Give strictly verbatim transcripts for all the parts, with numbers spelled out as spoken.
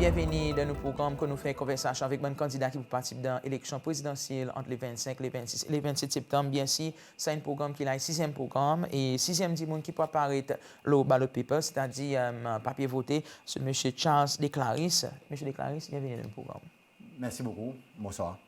Byenveni dan nou progranm kot nou fer konversasyon avek bann kandida ki pou partisip dan eleksyon prezidansyel ant le vennsenk, le vennsis e le vennset Septanm. Byensir, sa en progranm ki la, sizyenm progranm, e sizyenm dimoun ki pou aparet lo ballot paper, setadir, e, papye vote, se Msye Charles Declaris. Msye Declaris, byenveni dan nou progranm. Mersi bokou. Bonswar.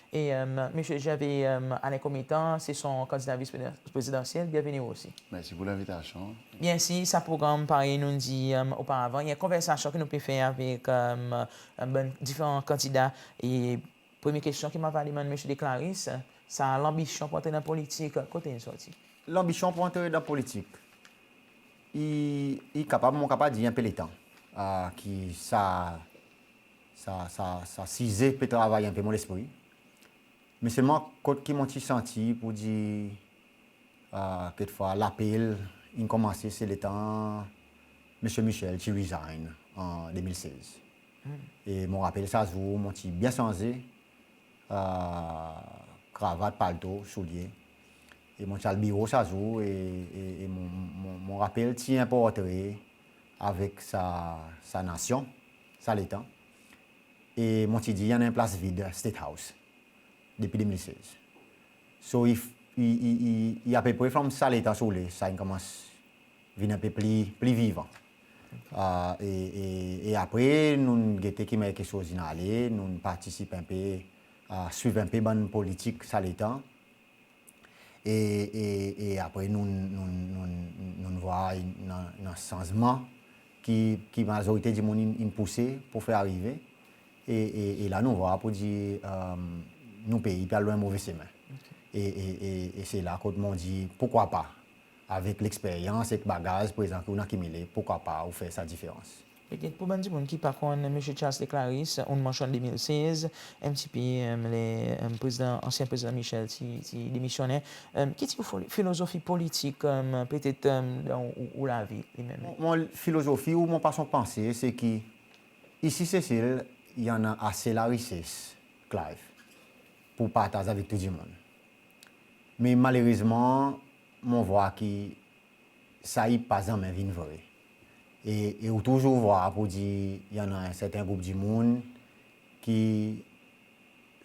E, e, Msye Gervais, e, Alain Comitan, se son kandida vis prezidansyel, byenveni ou osi. Mersi pour lenvitasyon. Byensir, sa progranm, parey nou'n dir, e, oparavan, i en konversasyon ki nou pe fer avek, e, e, bann diferan kandida. E premye kestyon ki mon ava demann Msye Declaris, sa lanbisyon pour antre dan politik, kote in sorti? Lanbisyon pour antre dan politik, i, i kapab, mon kapab dir en pe letan, a, ki sa, sa, sa, sa size pe travay en pe mon lespri. Me selman kot ki mon ti santi pour dir, a, kekfwa lapel in konmanse, se letan Msye Michel ti resign an de mil sez. E mon rapel sa zour, mon ti byen sanze, a, kravat, palto, soulye. E mon ti al biro sa zour e, e, e mon, mon, mon rapel ti en portre avek sa, sa nasyon, sa letan. E mon ti dir, i annan en plas vid State House depi de mil sez. So, i, i, i, i, i apepre from sa letan, si ou le, sa in konmans vin en pe pli, pli vivan. A, e, e, e apre, nou'n gete ki mannyer keksoz in ale, nou'n partisip en pe, a, swiv en pe bann politik sa letan. E, e, e apre, nou'n, nou'n, nou'n, nou'n vwar en, en, en sanzman ki, ki mazorite dimoun in, in pouse pour fer arive. E, e, e la, nou vwar pour dir, e, nou pei pe al lo en move semen. E, e, e, e se la kot mon dir, poukwa pa? Avek leksperyans, ek bagaz prezan ki ou'n akimile, poukwa pa ou fer sa diferans? Petet pour bann dimoun ki pa konn Msye Charles Declaris, ou'n mansyonn de mil sez, en pti pe, e, le, e, prezidan, ansyen prezidan Michel ti, ti demisyonnen. E, ki ti ou fil-, filozofi politik, e, petet, e, dan ou, ou lavi li menm? Mon, mon filozofi ou mon fason panse, se ki isi Sesel, i annan ase larises, Clive, pour partaz avek tou dimoun. Me malerezman, mon vwar ki sa i pa zanmen vin vre. E, e ou touzour vwar pour dir, i annan en serten group dimoun ki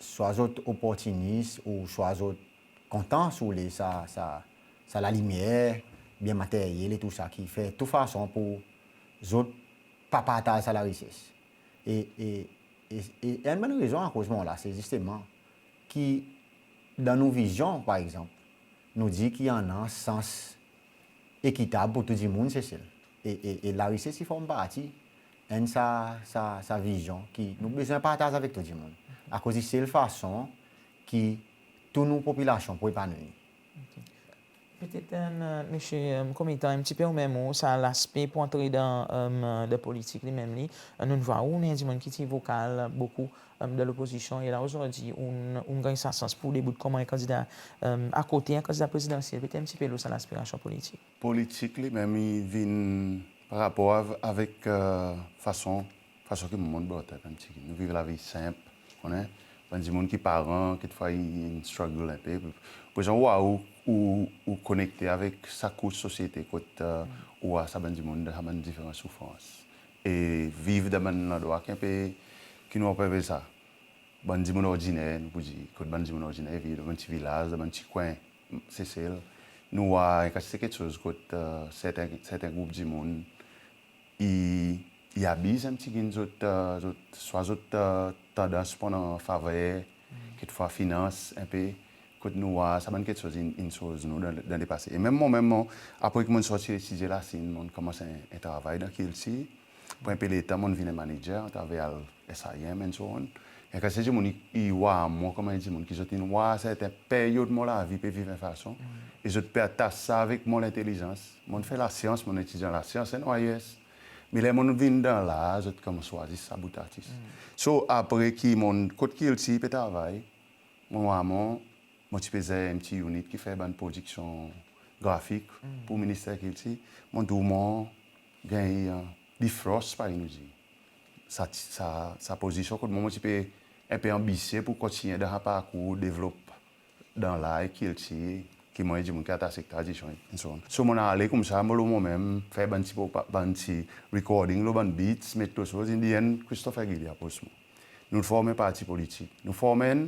swa zot oportinis ouswa zot kontan, si ou le, sa, sa, sa lalimyer, byen materyel e tou sa, ki fer tou fason pour zot pa partaz sa larises. E, e, e, e enn bann rezon akoz mon la, se zisteman ki dan nou vizyon, par egzanp, nou dir ki i annan sans ekitab pour tou dimoun Sesel. E, e, e larises i form parti enn sa, sa, sa vizyon ki nou bezwen partaz avek tou dimoun. Akoz i sel fason ki tou nou popilasyon pou epanouir. Petet, e, Msye, e, Comitan, en pti pe ou menm, ou, sa laspe pour antre dan, e, dan politik li menm li, e, nou'n vwar ou, ou'n en dimoun ki ti vokal bokou, e, dan lopozisyon, e la ozordi ou'n, ou'n ganny sa sans pour debout konman en kandida, e, akote en kandida prezidansyel. Petet en pti pe lo sa laspirasyon politik. Politik li menm i vin par rapor av-, avek, e, fason fason ki mon monn Bretagne, bann pti, nou viv lavi senp, konnen, bann dimoun ki paran, kekfwa i, i struggle en pe. Prezan ou, ou, ou konekte avek sa kous sosyete kot, e, ou war sa bann dimoun dan sa bann diferan soufrans. E viv dan bann landrwa ki en pe, ki nou apel sa, bann dimoun ordiner, nou pou dir, kot bann dimoun ordiner i viv dan bann pti vilaz, dan bann pti kwen Sesel. Nou war en kantite keksoz kot, e, serten, serten group dimoun i, i abiz en pti gin zot, e, zot, swa zot, e, tandans pran faver, kekfwa finans, en pe, kot nou war sa bann keksoz in, in soz nou dan, dan lepase. E menm mwan menm, mon, apre ki mon'n sorti etidye Lasin, mon'n konmans en, en travay dan kiltir. Pou en pe letan, mon'n vin en manager atraver al S I M and so on. En kantite dimoun i, i war mwan konman en dimoun ki zot in war serten peryod mon lavi pe viv en fason. E zot pe atas sa avek mon lentelizans. Mon'n fer lasyans, mon'n etidye lasyans, N Y S. Me ler mon'n vin dan lar, zot konman swazir sabotatis. So, apre ki mon'n kot kiltir pe travay, mon war mwan, mon ti pe zer en pti unit ki fer bann prodiksyon grafik pour Minister Kiltir. Mon'n trouv mwan ganny, e, bifrost, parey nou dir. Sa, sa, sa pozisyon kot mwan, mon ti pe en pe anbisye pour kontinyen dan sa parkour devlop dan lar e kiltir ki mwan e dimoun ki atas ek tradisyon, and so on. So mon'n ale koumsa, mon lo mon menm, fer bann pti propa-, bann pti recording lo bann beats, met lo soz, in the end, Christopher Guilly apros mwan. Nou'n form en parti politik. Nou form enn,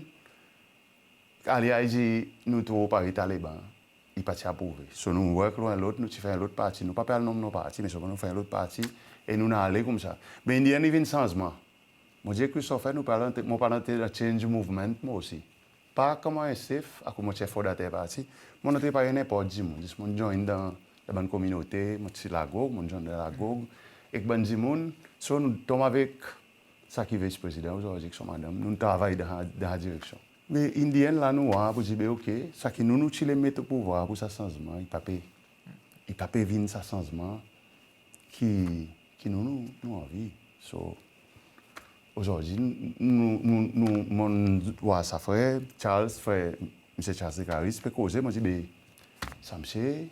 ale i dir nou tro parey Taleban, i pa ti aprouve. So nou work lo en lot, nou ti fer en lot parti. Nou pa pe al nonm non parti, me selman nou fer en lot parti, e nou'n ale koumsa. Be in the end, i vin sanzman. Mon dir Christopher, nou pa al antre, mon pa al antre dan change movement, mwan osi. Pa konman en sef, akoz mon ti en fondater parti, mon'n antre parey nenport dimoun, zis mon'n join dan, dan bann kominote, mon ti Lagog, mon'n join dan Lagog, ek bann dimoun, so nou tonm avek sa ki vis prezidan ozordi ek son madanm, nou'n travay dan, dan sa direksyon. Me in the end la nou war pour dir, be ok, sa ki nou, nou ti le met o pouvwar pour sa sanzman, i pa pe, i pa pe vin sa sanzman ki, ki nou, nou, nou anvi. So, ozordi, nou, nou, nou, mon'n war sa frer Charles, frer, Msye Charles Decaris, pe koze, mon dir, be, sa msye,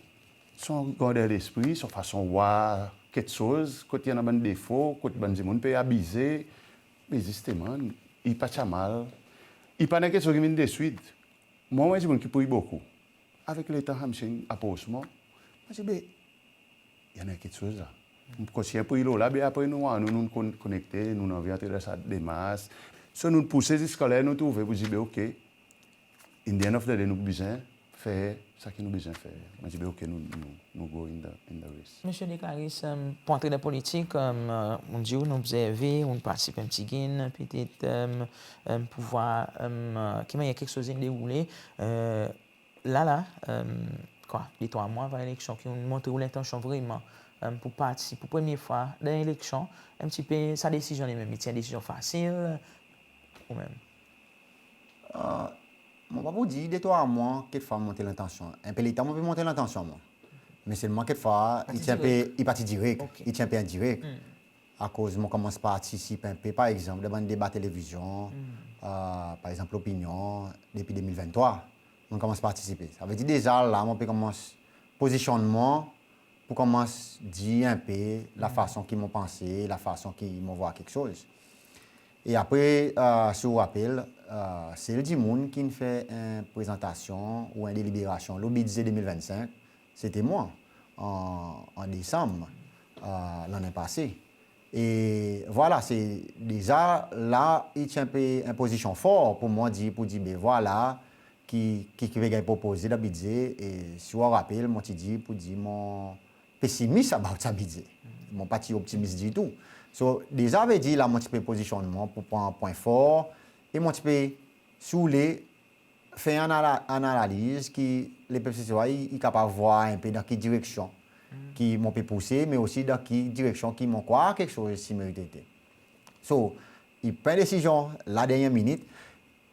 son grandè lespri, son fason war keksoz, kot i annan bann defo, kot bann dimoun pe abize, me zisteman, i pa ti a mal. I pa annan keksoz ki vin deswit. Mwan, mon en dimoun ki priy bokou. Avek letan, sa msye in apros mwan, mon dir, be, i annan keksoz la. Mon kontinyen priy lo la, be apre nou war nou, nou'n kon-, konekte, nou'n anvi antre dan sa demars. So nou'n pouse ziska ler nou trouve pour dir, be ok, in the end of the day, nou bezwen fer sa ki nou bezwen fer. Mon dir, be ok, nou, nou, nou go in the, in the race. Msye Decaris, em, pour antre dan politik, em, mon dir ou, nou'n obzerve, ou'n partisip en pti gin, petet, em, em, pour war, em, ki mannyer keksoz in deroule, e, la, la, em, kwa, de trwa mwan avan eleksyon, ki ou'n montre ou lentansyon vreman, em, pour partisip pour premye fwa dan eleksyon, en pti pe sa desizyon li menm, i ti en desizyon fasil, ou menm? E, mon pa pou dir de trwa mwan, kekfwa montre lentansyon. En pe letan mon pe montre lentansyon mwan. Me selman kekfwa, i ti en pe, i pa ti direk, i ti en pe endirek. Akoz mon konmans partisip en pe, par egzanp, dan bann deba televizyon, e, par egzanp, Lopinyon, depi de mil venntrwa, mon konmans partisipe. Sa ve dir deza la, mon pe konmans pozisyonn mwan pour konmans dir en pe lafason ki mon panse, lafason ki mon war keksoz. E apre, e, si ou rapel, e, sel dimoun ki'n fer en prezantasyon ou en deliberasyon lo bidze de mil vennsenk, se ti mwan, an, an Desanm, e, lannen pase. E vwala, se deza la, i ti en pe en pozisyon for pour mwan dir, pour dir, be vwala, ki, ki, ki pe ganny propoze dan bidze, e si ou rapel, mon ti dir pour dir mon pesimis about sa bidze. Mon pa ti optimis ditou. So, deza ve dir la, mon ti pe pozisyonn mwan pour pran pwen for, e mon ti pe, si ou le, fer en anala-, analiz ki lepep Seselwa i, i kapab war en pe dan ki direksyon ki mon pe pouse, me osi dan ki direksyon ki mon krwar keksoz ti merit ete. So, i pran desizyon la dernyen minit,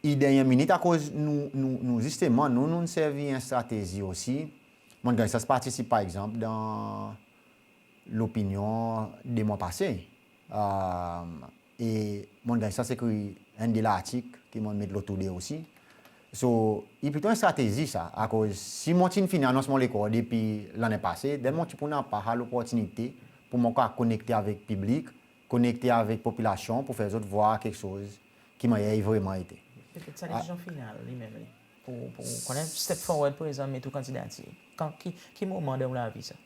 i dernyen minit akoz nou, nou, nou, zisteman, nou, nou'n servi en stratezi osi. Mon'n ganny sans partisip, par egzanp, dan Lopinyon de mwan pase. E, e mon'n ganny sans ekri enn de lartik ki mon'n met lo Today osi. So, i plito en stratezi sa, akoz si mon ti'n fini anons mon lekor depi lannen pase, then mon ti pou napa sa loportinite pour mon kapab konekte avek piblik, konekte avek popilasyon pour fer zot war keksoz ki mannyer i vreman ete. Petet sa desizyon final li menm li, pour, pour konnen step forward, par egzanp, met ou kandidatir. Kan, ki, ki moman dan ou lavi sa?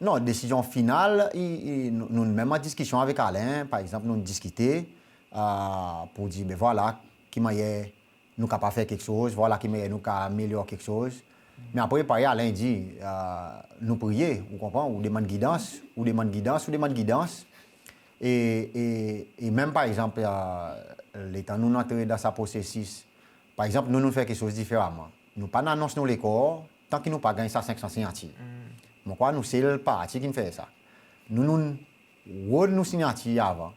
Non, desizyon final, i, i, nou, nou menm an diskisyon avek Alain, par egzanp, nou'n diskite, e, pour dir, be vwala, ki mannyer nou kapab fer keksoz, vwala ki mannyer nou kapab amelyor keksoz. Me apre, parey Alain dir, e, nou priye, ou konpran, ou demann gidans, ou demann gidans, ou demann gidans. E, e, e menm, par egzanp, e, letan nou'n antre dan sa prosesis, par egzanp, nou, nou'n fer keksoz diferaman. Nou pa'n anons nou lekor tan ki nou pa ganny sa senk san sinyatir. Mon krwar nou sel parti ki'n fer sa. Nou, nou'n rod nou sinyatir avan.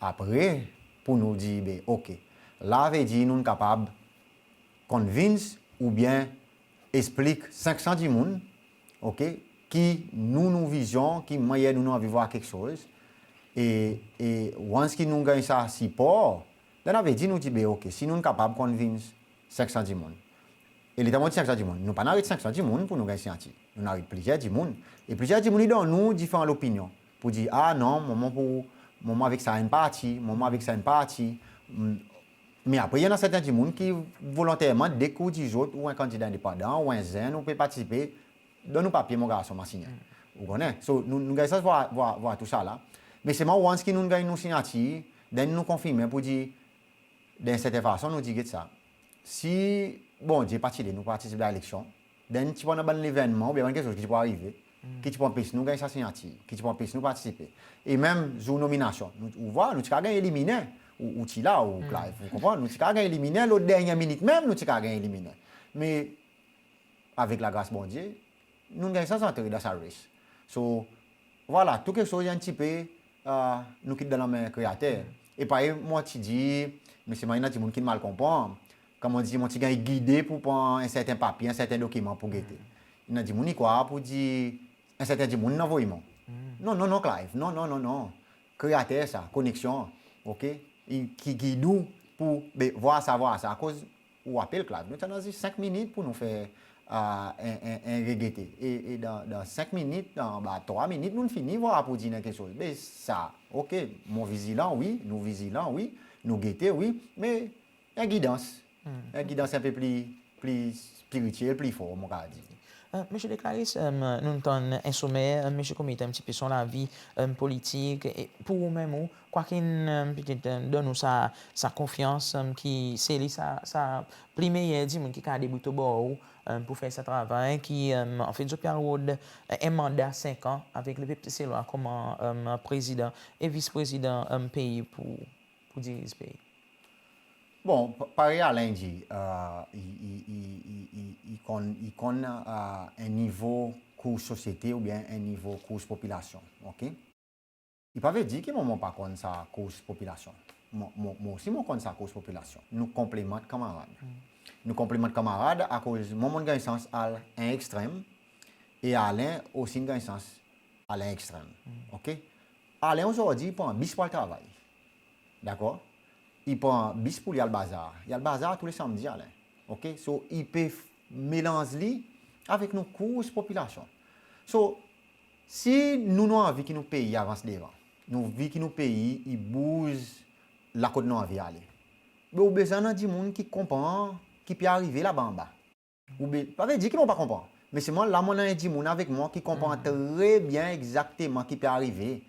Apre, pour nou dir, be, ok, la ve dir nou'n kapab convince oubyen eksplik senk san dimoun, ok, ki nou, nou vizyon, ki mannyer nou, nou anvi war keksoz. E, e once ki nou ganny sa sipor, then sa ve dir nou dir, be, ok, si nou'n kapab convince senk san dimoun. E letan mon dir senk san dimoun, nou pa'n aret senk san dimoun pour nou ganny sinyatir. Nou'n aret plizyer dimoun. E plizyer dimoun i donn nou diferan lopinyon. Pour dir, a non, mwan, mon pou, mwan, mon avek sa enn parti, mwan, mon avek sa enn parti. Mm, Me apre i annan serten dimoun ki volonterman, de ki ou dir zot ou en kandida endepandan, ou en zenn, ou pe partisipe, donn ou papye mon garson, mon a sinyen. Ou konnen? So, nou, nou ganny sans vwar, vwar, vwar tousala. Me selman once ki nou ganny nou sinyatir, then nou konfirmen pour dir, dan en serten fason, nou dir get sa. Si Bondye pa ti le nou partisip dan eleksyon, then ti pou annan bann levennman oubyen bann keksoz ki ti pou arive, ki ti pou anpes nou ganny sa sinyatir, ki ti pou anpes nou partisipe. E menm zour nominasyon, nou, ou vwar, nou ti kapab ganny eliminen, ou, ou ti la, ou Clive, ou konpran, nou ti kapab ganny eliminen, lo dernyen minit menm, nou ti kapab ganny eliminen. Me avek lagras Bondye, nou'n ganny sans antre dan sa race. So, vwala, tou keksoz i en pti pe, ah, nou kit dan lanmen Kreater. E parey mon ti dir, me selman i annan dimoun ki'n mal konpran, konman dir, mon ti ganny gide pour pran en serten papye, en serten dokiman pour gete. I annan dimoun i krwar pour dir, en serten dimoun in anvoy mwan. Non, non, non, Clive, non, non, non, non. Kreater sa, koneksyon, oke? I, ki gid ou pour, be, vwar sa, vwar sa, akoz ou rapel, Clive, nou ti annan zis senk minit pour nou fer, ah, en, en, en regete. E, e dan, dan senk minit, dan, ba, trwa minit, nou'n fini, vwar, pour dir en keksoz. Be sa, oke, mon vizilan, wi, nou vizilan, wi, nou gete, wi, me en gidans. En gidans en pe pli, pli spirityel, pli for, mon kapab dir. E, Msye Declaris, e, nou'n tann en somer, e, Msye Comite en pti pe son lavi, e, politik, e pour ou menm ou, kwa ki'n, e, petet, e, donn ou sa, sa konfyans, e, ki se li sa, sa pli meyer dimoun ki kapab debout obor ou, e, pour fer sa travay, ki, e, anfet zot pe al rod, e, en manda senk an avek lepep Seselwa konman, e, prezidan e vis-prezidan, e, pei pour, pour diriz pei. Bon, pa-, parey Alain i dir, e, i, i konn, i konn, e, en nivo kours sosyete oubyen en nivo kours popilasyon, oke? I pa vedir ki mwan, mon pa konn sa kours popilasyon. Mon, mon, mon osi mon konn sa kours popilasyon. Nou konplemant kanmarad. Nou konplemant kanmarad akoz mwan, mon'n ganny sans al en ekstrenm, e Alain osi in ganny sans al en ekstrenm. Oke? Alain ozordi i pran bis pour al travay. Dakor? I pran bis pour li al bazar. I al bazar tou le sanmdi, Alain. Oke? So, i pe f-, melanz li avek nou kours popilasyon. So, si nou, nou anvi ki nou pei i avans devan, nou anvi ki nou pei i bouz la kot nou anvi ale, be ou bezwen annan dimoun ki konpran ki pe arive laba anba. Ou be-, pa vedir ki mon pa konpran. Me selman la mon annan en dimoun avek mwan ki konpran tre byen egzakteman ki pe arive.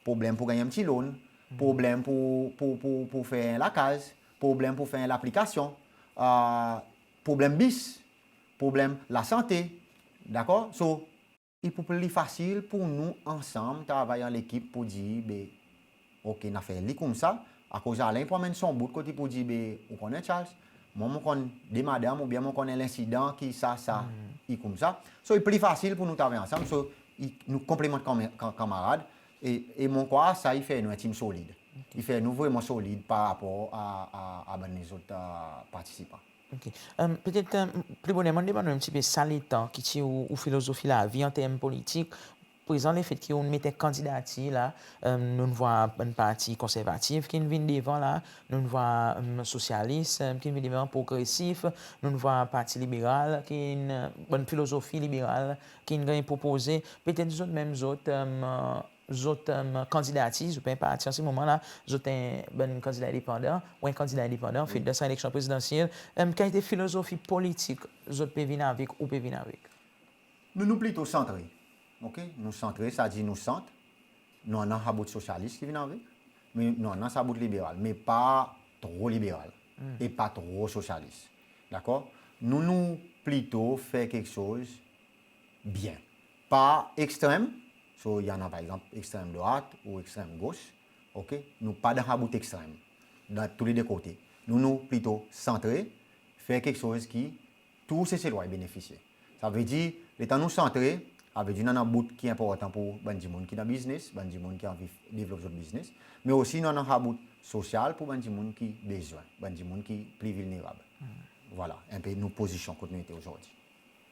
Problenm pour ganny en pti loan, problenm pour, pour, pour, pour fer lakaz, problenm pour fer laplikasyon, a, problenm bis, problenm lasante. Dakor? So, i pou pli fasil pour nou ansanm travay an lekip pour dir, be, oke, nou a fer li koumsa, akoz Alain i pou anmenn son bout kot i pou dir, be, ou konnen Charles, mwan, mon konn de madanm oubyen mon konn en lensidan ki sa, sa, i koumsa. So, i pli fasil pour nou travay ansanm. So, i, nou konplemant kanme-, kan-, kanmarad. E, e mon krwar sa i fer nou en tim solid. I fer nou vreman solid par rapor a, a, a bann lezot, a, partisipan. Oke. E, petet, e, pli boner, mon demann ou en pti pe sa letan ki ti ou, ou filozofi lavi an term politik. Prezan, lefet ki ou'n met en kandidatir la, e, nou'n vwar bann parti konservatif ki'n vin devan la, nou'n vwar, e, sosyalis, e, ki'n vin devan, progresif, nou'n vwar parti liberal, ki'n, e, bann filozofi liberal ki'n ganny propoze. Petet zot menm zot, e, zot, e, kandidatir, zot pa en parti an se moman la, zot en bann kandida endepandan, ou en kandida endepandan, anfet, dan sa eleksyon prezidansyel, e, kalite filozofi politik zot pe vin avek, ou pe vin avek? Nou, nou plito santre. Oke? Nou santre, sa dir nou sant. Nou annan sa bout sosyalis ki vin avek, me nou annan sa bout liberal, me pa tro liberal e pa tro sosyalis. Dakor? Nou, nou plito fer keksoz byen. Pa ekstrenm, so, i annan, par egzanp, ekstrenm drwat ou ekstrenm gos, oke? Nou pa dan sa bout ekstrenm, dan tou le de kote. Nou, nou plito santre, fer keksoz ki tou Seselwa i benefisye. Sa vedir, letan nou santre, sa vedir nou annan bout ki enportan pour bann dimoun ki dan biznes, bann dimoun ki anvi devlop zot biznes, me osi nou annan sa bout sosyal pour bann dimoun ki bezwen, bann dimoun ki pli vilnerab. Vwala, en pe nou pozisyon kot nou ete ozordi.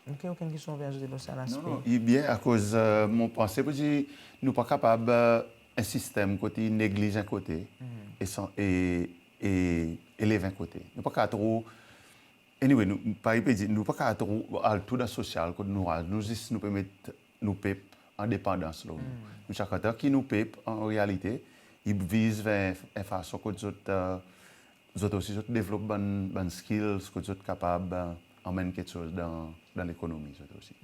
Oke, okenn kestyon ou anvi azoute lo sa laspe? Non, non, i byen, akoz, e, mon panse pour dir, nou pa kapab, e, en sistenm kot i negliz en kote e san, e, e, e lev en kote. Nou pa kapab tro, anyway, nou, parey pe dir, nou pa kapab tro al tou dan sosyal kot nou al, nou zis nou pe met nou pep an depandans lo nou. Nou ti a kontan ki nou pep, an realite, i viz ver en fason kot zot, e, zot osi zot devlop bann, bann skills kot zot kapab, e, anmenn keksoz dan, dan lekonomi zot osi.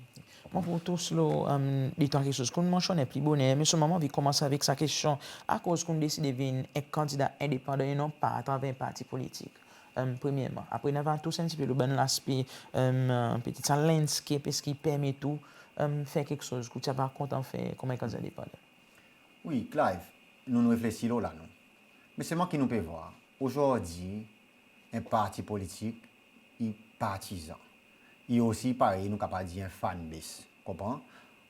Mon pou tous lo, e, de trwa keksoz ki ou'n mansyonnen pli boner, me selman mon anvi konmans avek sa kestyon, akoz ki ou'n deside vin en kandida endepandan e non pa atraver en parti politik? E, premyerman. Apre nou ava tous en pti pe lo bann laspe, e, petet sa landscape, eski i permet ou, e, fer keksoz ki ou ti ava kontan fer konman en kandida endepandan? Wi, Clive, nou'n reflesir lo la nou. Me selman ki nou pe vwar, ozordi, en parti politik, i partizan. I osi parey nou kapab dir en fan base. Konpran?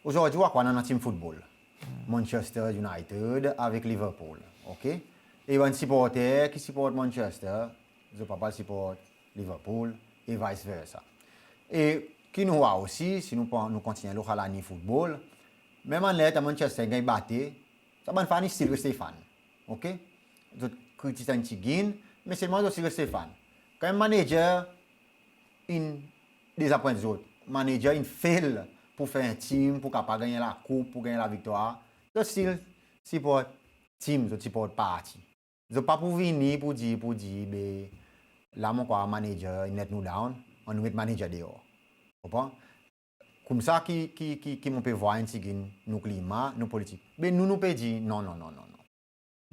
Ozordi, ou a krwar nou annan team football. Manchester United avek Liverpool. Oke? E bann siporter ki siport Manchester, zot pa pou al siport Liverpool, e vice versa. E ki nou war osi, si nou pran, nou kontinyen lo sa laliny football, menm anler tan Manchester i ganny bate, sa bann fan i still reste fan. Oke? Zot kritik en pti gin, me selman zot still reste fan. Kan en manager in dezapwent zot, manager in fail pour fer en team, pour kapab ganny lakoup, pour ganny laviktwar, zot still siport team, zot siport parti. Zot pa pou vini pour dir, pour dir, be, la mon krwar manager in let nou down, annou met manager deor. Konpran? Koumsa ki, ki, ki, ki mon pe vwar en pti gin nou klima, nou politik. Be nou, nou pe dir, non, non, non, non, non.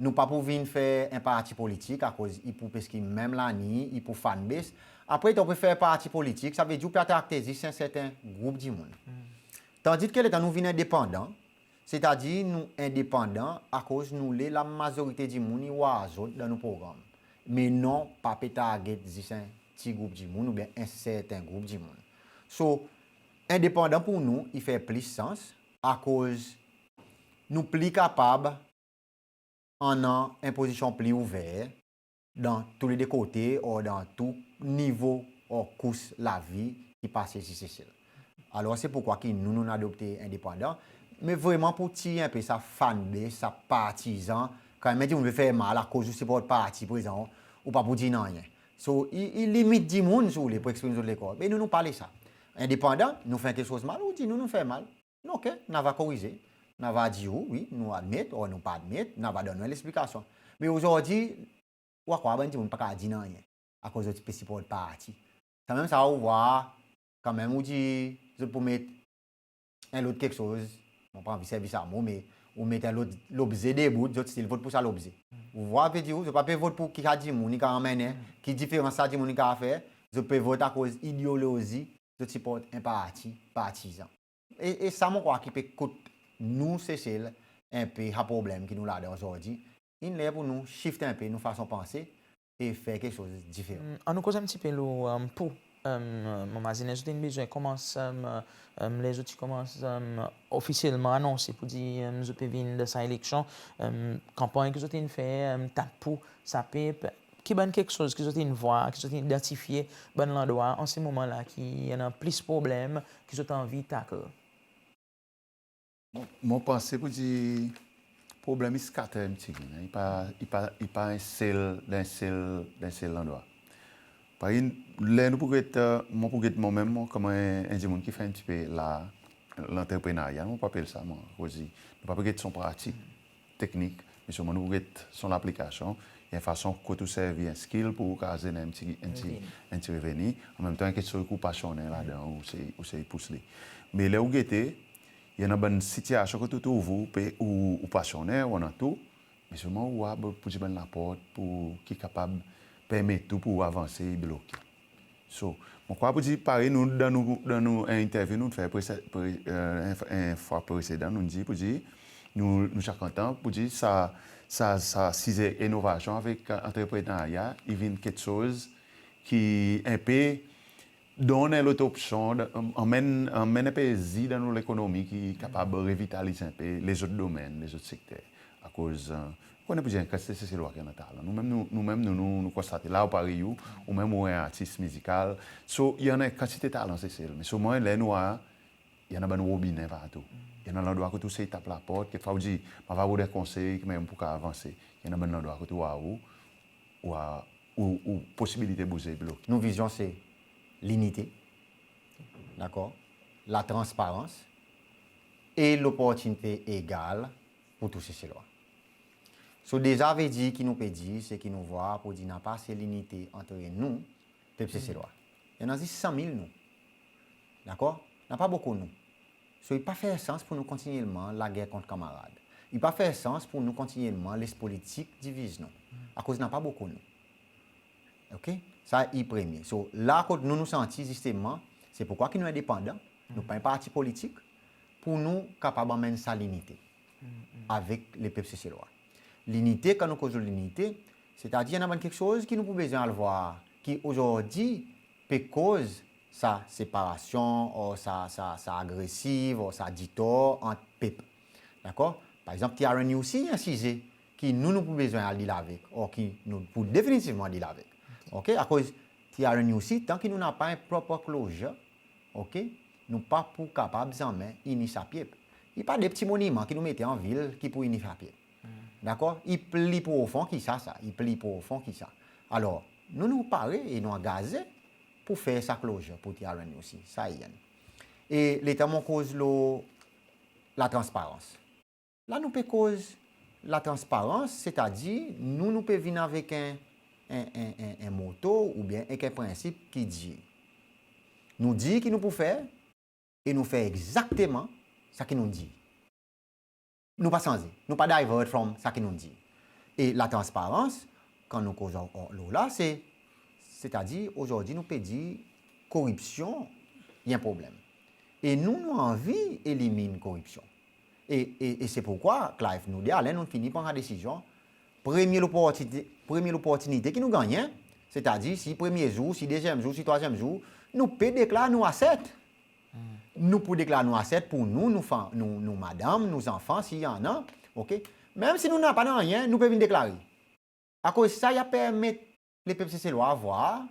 Nou pa pou vin fer en parti politik akoz i pou peski menm laliny, i pou fan base. Apre, letan ou pe fer parti politik, sa ve dir ou pe atrakte zis en serten group dimoun. Tandis ki letan nou vin endepandan, setadir nou endepandan akoz nou le lamazorite dimoun i war zot dan nou progranm. Me non, pa pe target zis en pti group dimoun oubyen en serten group dimoun. So, endepandan pour nou, i fer plis sans akoz nou pli kapab annan en pozisyon pli ouver dan tou le de kote, or dan tou nivo or kous lavi ki pase isi Sesel. Alor, se pourkwa ki nou, nou'n adopte endepandan. Me vreman pour tir en pe sa fan base, sa partizan, kan menm dimoun pe fer mal akoz ou siport parti prezan, ou pa pou dir nanryen. So, i, i limit dimoun, si ou le, pour eksprim zot lekor. Me nou, nou pa le sa. Endepandan, nou fer keksoz mal, ou dir nou, nou fer mal. Nou, oke, nou ava korize. Nou ava dir ou, wi, nou admet, or nou pa admet, nou ava donn ou en leksplikasyon. Me ozordi, ou a krwar bann dimoun pa kapab dir nanryen akoz zot pe siport parti. Sanmenm sa ou war, kanmenm ou dir zot pou met en lot keksoz, mon pa anvi servi sa mo, me ou met en lot lobze debout, zot still vot pour sa lobze. Ou war, pe dir ou, zot pa pe vot pour ki sa dimoun i kapab anmennen, ki diferans sa dimoun i kapab fer, zot pe vot akoz ideolozi, zot siport en parti, partizan. E, e sa mon krwar ki pe kout nou Sesel en pe sa problenm ki nou ladan ozordi. In ler pour nou shift en pe nou fason panse e fer keksoz diferan. Annou koz en pti pe lo, e, pou, e, mon mazinen zot in bezwen konmans, e, e, ler zot ti konmans, e, ofisyelman anonse pour dir, e, zot pe vin dan sa eleksyon, e, kanpanny ki zot in fer, e, Tap pour sa pep, ki bann keksoz ki zot in vwar, ki zot in idantifye, bann landrwa an se moman la ki i annan plis problenm ki zot anvi tackle? Mon, mon panse pour dir problenm i scatter en pti gin, i pa, i pa, i pa en sel, dan en sel, dan en sel landrwa. Parey, ler nou pou get, e, mon pou get mon menm, mon konman en, en dimoun ki fer en pti pe la, lantreprenarya, mon pou apel sa, mon, akoz nou pa pe get son pratik teknik, me selman nou pou get son laplikasyon, en fason kot ou servi en skill pour ou kapab zener en pti, en pti, en pti reveni. An menm tan, en keksoz ki ou pasyonnen ladan, ou se, ou se pous li. Me ler ou gete, i annan bann sitiyasyon kot ou trouv ou pe, ou, ou pasyonnen, ou annan tou, me selman ou war pour dir bann laport pour ki kapab permet ou pour ou avanse, i bloke. So, mon krwar pour dir, parey nou, dan nou, dan nou, en entervyou nou'n fer prese-, pre-, e, en, en fwa presedan, nou'n dir pour dir, nou, nou sak kontan pour dir sa, sa, sa size inovasyon avek, e, antreprenarya, i vin keksoz ki en pe donn en lot opsyon, anmenn, anmenn en pe zi dan nou lekonomi ki kapab revitaliz en pe lezot domenn, lezot sekter. Akoz, e, ou konnen pour dir en kantite Seselwa ki annan talan. Nou menm, nou, nou menm, nou, nou, nou konstate la, ou parey ou, ou menm ou en artis mizikal. So, i annan en kantite talan Sesel. Me selman, ler nou war, i annan bann robinen partou. I annan landrwa kot ou sey tap laport, kekfwa ou dir, mon ava rod en konsey ki mannyer pour kapab avanse. I annan bann landrwa kot ou war ou, ou war ou, ou posibilite bouze, bloke. Nou vizyon se linite, dakor, latransparans e loportinite egal pour tou Seselwa. So deza vedir ki nou pe dir, se ki nou vwar pour dir napa ase linite antre nou, pep Seselwa. I annan zis san mil nou. Dakor? Napa bokou nou. So i pa fer sans pour nou kontinyelman lager kont kanmarad. I pa fer sans pour nou kontinyelman les politik diviz nou. Akoz napa bokou nou. OK? Sa i premye. So la kot nou, nou santi zisteman, se poukwa ki nou endepandan, nou pa en parti politik, pour nou kapab anmenn sa linite avek lepep Seselwa. Linite, kan nou koz lo linite, setadir i annan bann keksoz ki nou pou bezwen al vwar, ki ozordi pe koz sa separasyon, or sa, sa, sa agresiv, or sa ditor ant pep. Dakor? Par egzanp, TRNUC i en size ki nou, nou pou bezwen al deal avek, or ki nou pou definitivman deal avek. OK? Akoz TRNUC, tan ki nou napa en proper closure, OK, nou pa pou kapab zanmen ini sa pep. I pa de pti moniman ki nou mete an vil ki pou ini sa pep. Dakor? I pli profon ki sa, sa. I pli profon ki sa. Alor, nou, nou pare e nou angaze pour fer sa closure pour TRNUC. Sa i enn. E letan mon koz lo latransparans. La nou pe koz latransparans, setadir nou, nou pe vin avek en, en, en, en, en moto oubyen ek en prensip ki dir, nou dir ki nou pou fer e nou fer egzakteman sa ki nou dir. Nou pa sanze, nou pa divert from sa ki nou dir. E latransparans, kan nou koz lo la, se, setadir ozordi nou pe dir koripsyon i en problenm. E nou, nou anvi elimin koripsyon. E, e, e se poukwa, Clive, nou de alen, nou fini pran sa desizyon. Premye loportinite, premye loportinite ki nou gannyen, setadir si premye zour, si dezyenm zour, si trwazyenm zour, nou pe deklar nou asset. Nou pou deklar nou asset pour nou, nou fanm, nou, nou madanm, nou zanfan, si i annan, OK? Menm si nou napa nanryen, nou pe vin deklare. Akoz sa i a permet lepep Seselwa vwar,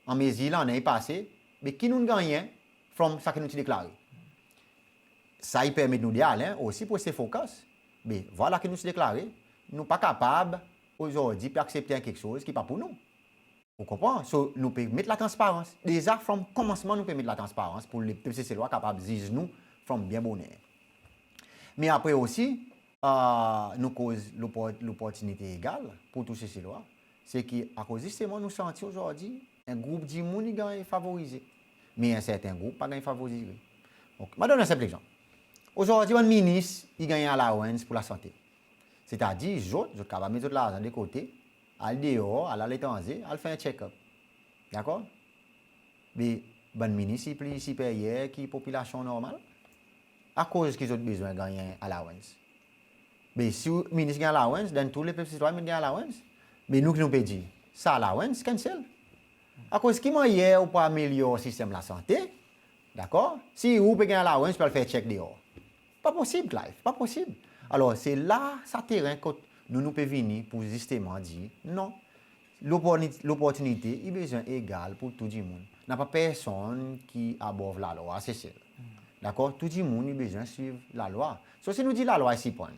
an mezir lannen i pase, be ki nou'n gannyen from sa ki nou ti deklare. Sa i permet nou de alen osi pour reste focus. Be vwala ki nou ti deklare, nou pa kapab ozordi pe aksepte en keksoz ki pa pour nou. Ou konpran? So, nou pe met latransparans. Deza, from komansman, nou pe met latransparans pour lepep Seselwa kapab ziz nou from byen boner. Me apre osi, a, nou koz lopor-, loportinite egal pour tou Seselwa. Se ki akoz zisteman nou santi ozordi en group dimoun i ganny favorize, me en serten group pa ganny favorize. OK, mon a donn en senp legzanp. Ozordi, bann minis i ganny allowance pour lasante. Setadir, zot, zot kapab met zot larzan de kote, al deor, al aletranze, al fer en check-up. Dakor? Be bann minis i pli siperyer ki popilasyon normal? Akoz ki zot bezwen ganny en allowance? Be si minis ganny allowance, then tou lepep Seselwa i ganny allowance. Be nou ki nou pe dir, sa allowance cancel. Akoz ki mannyer ou pou amelyor sistenm lasante, dakor, si ou pe ganny allowance pou al fer check deor? Pa posib, Clive, pa posib. Alor, se la sa teren kot nou, nou pe vini pour zisteman dir, non, loporni-, loportinite i bezwen egal pour tou dimoun. Napa personn ki above lalwa, Sesel. Dakor? Tou dimoun i bezwen swiv lalwa. So, si nou dir lalwa i siprann,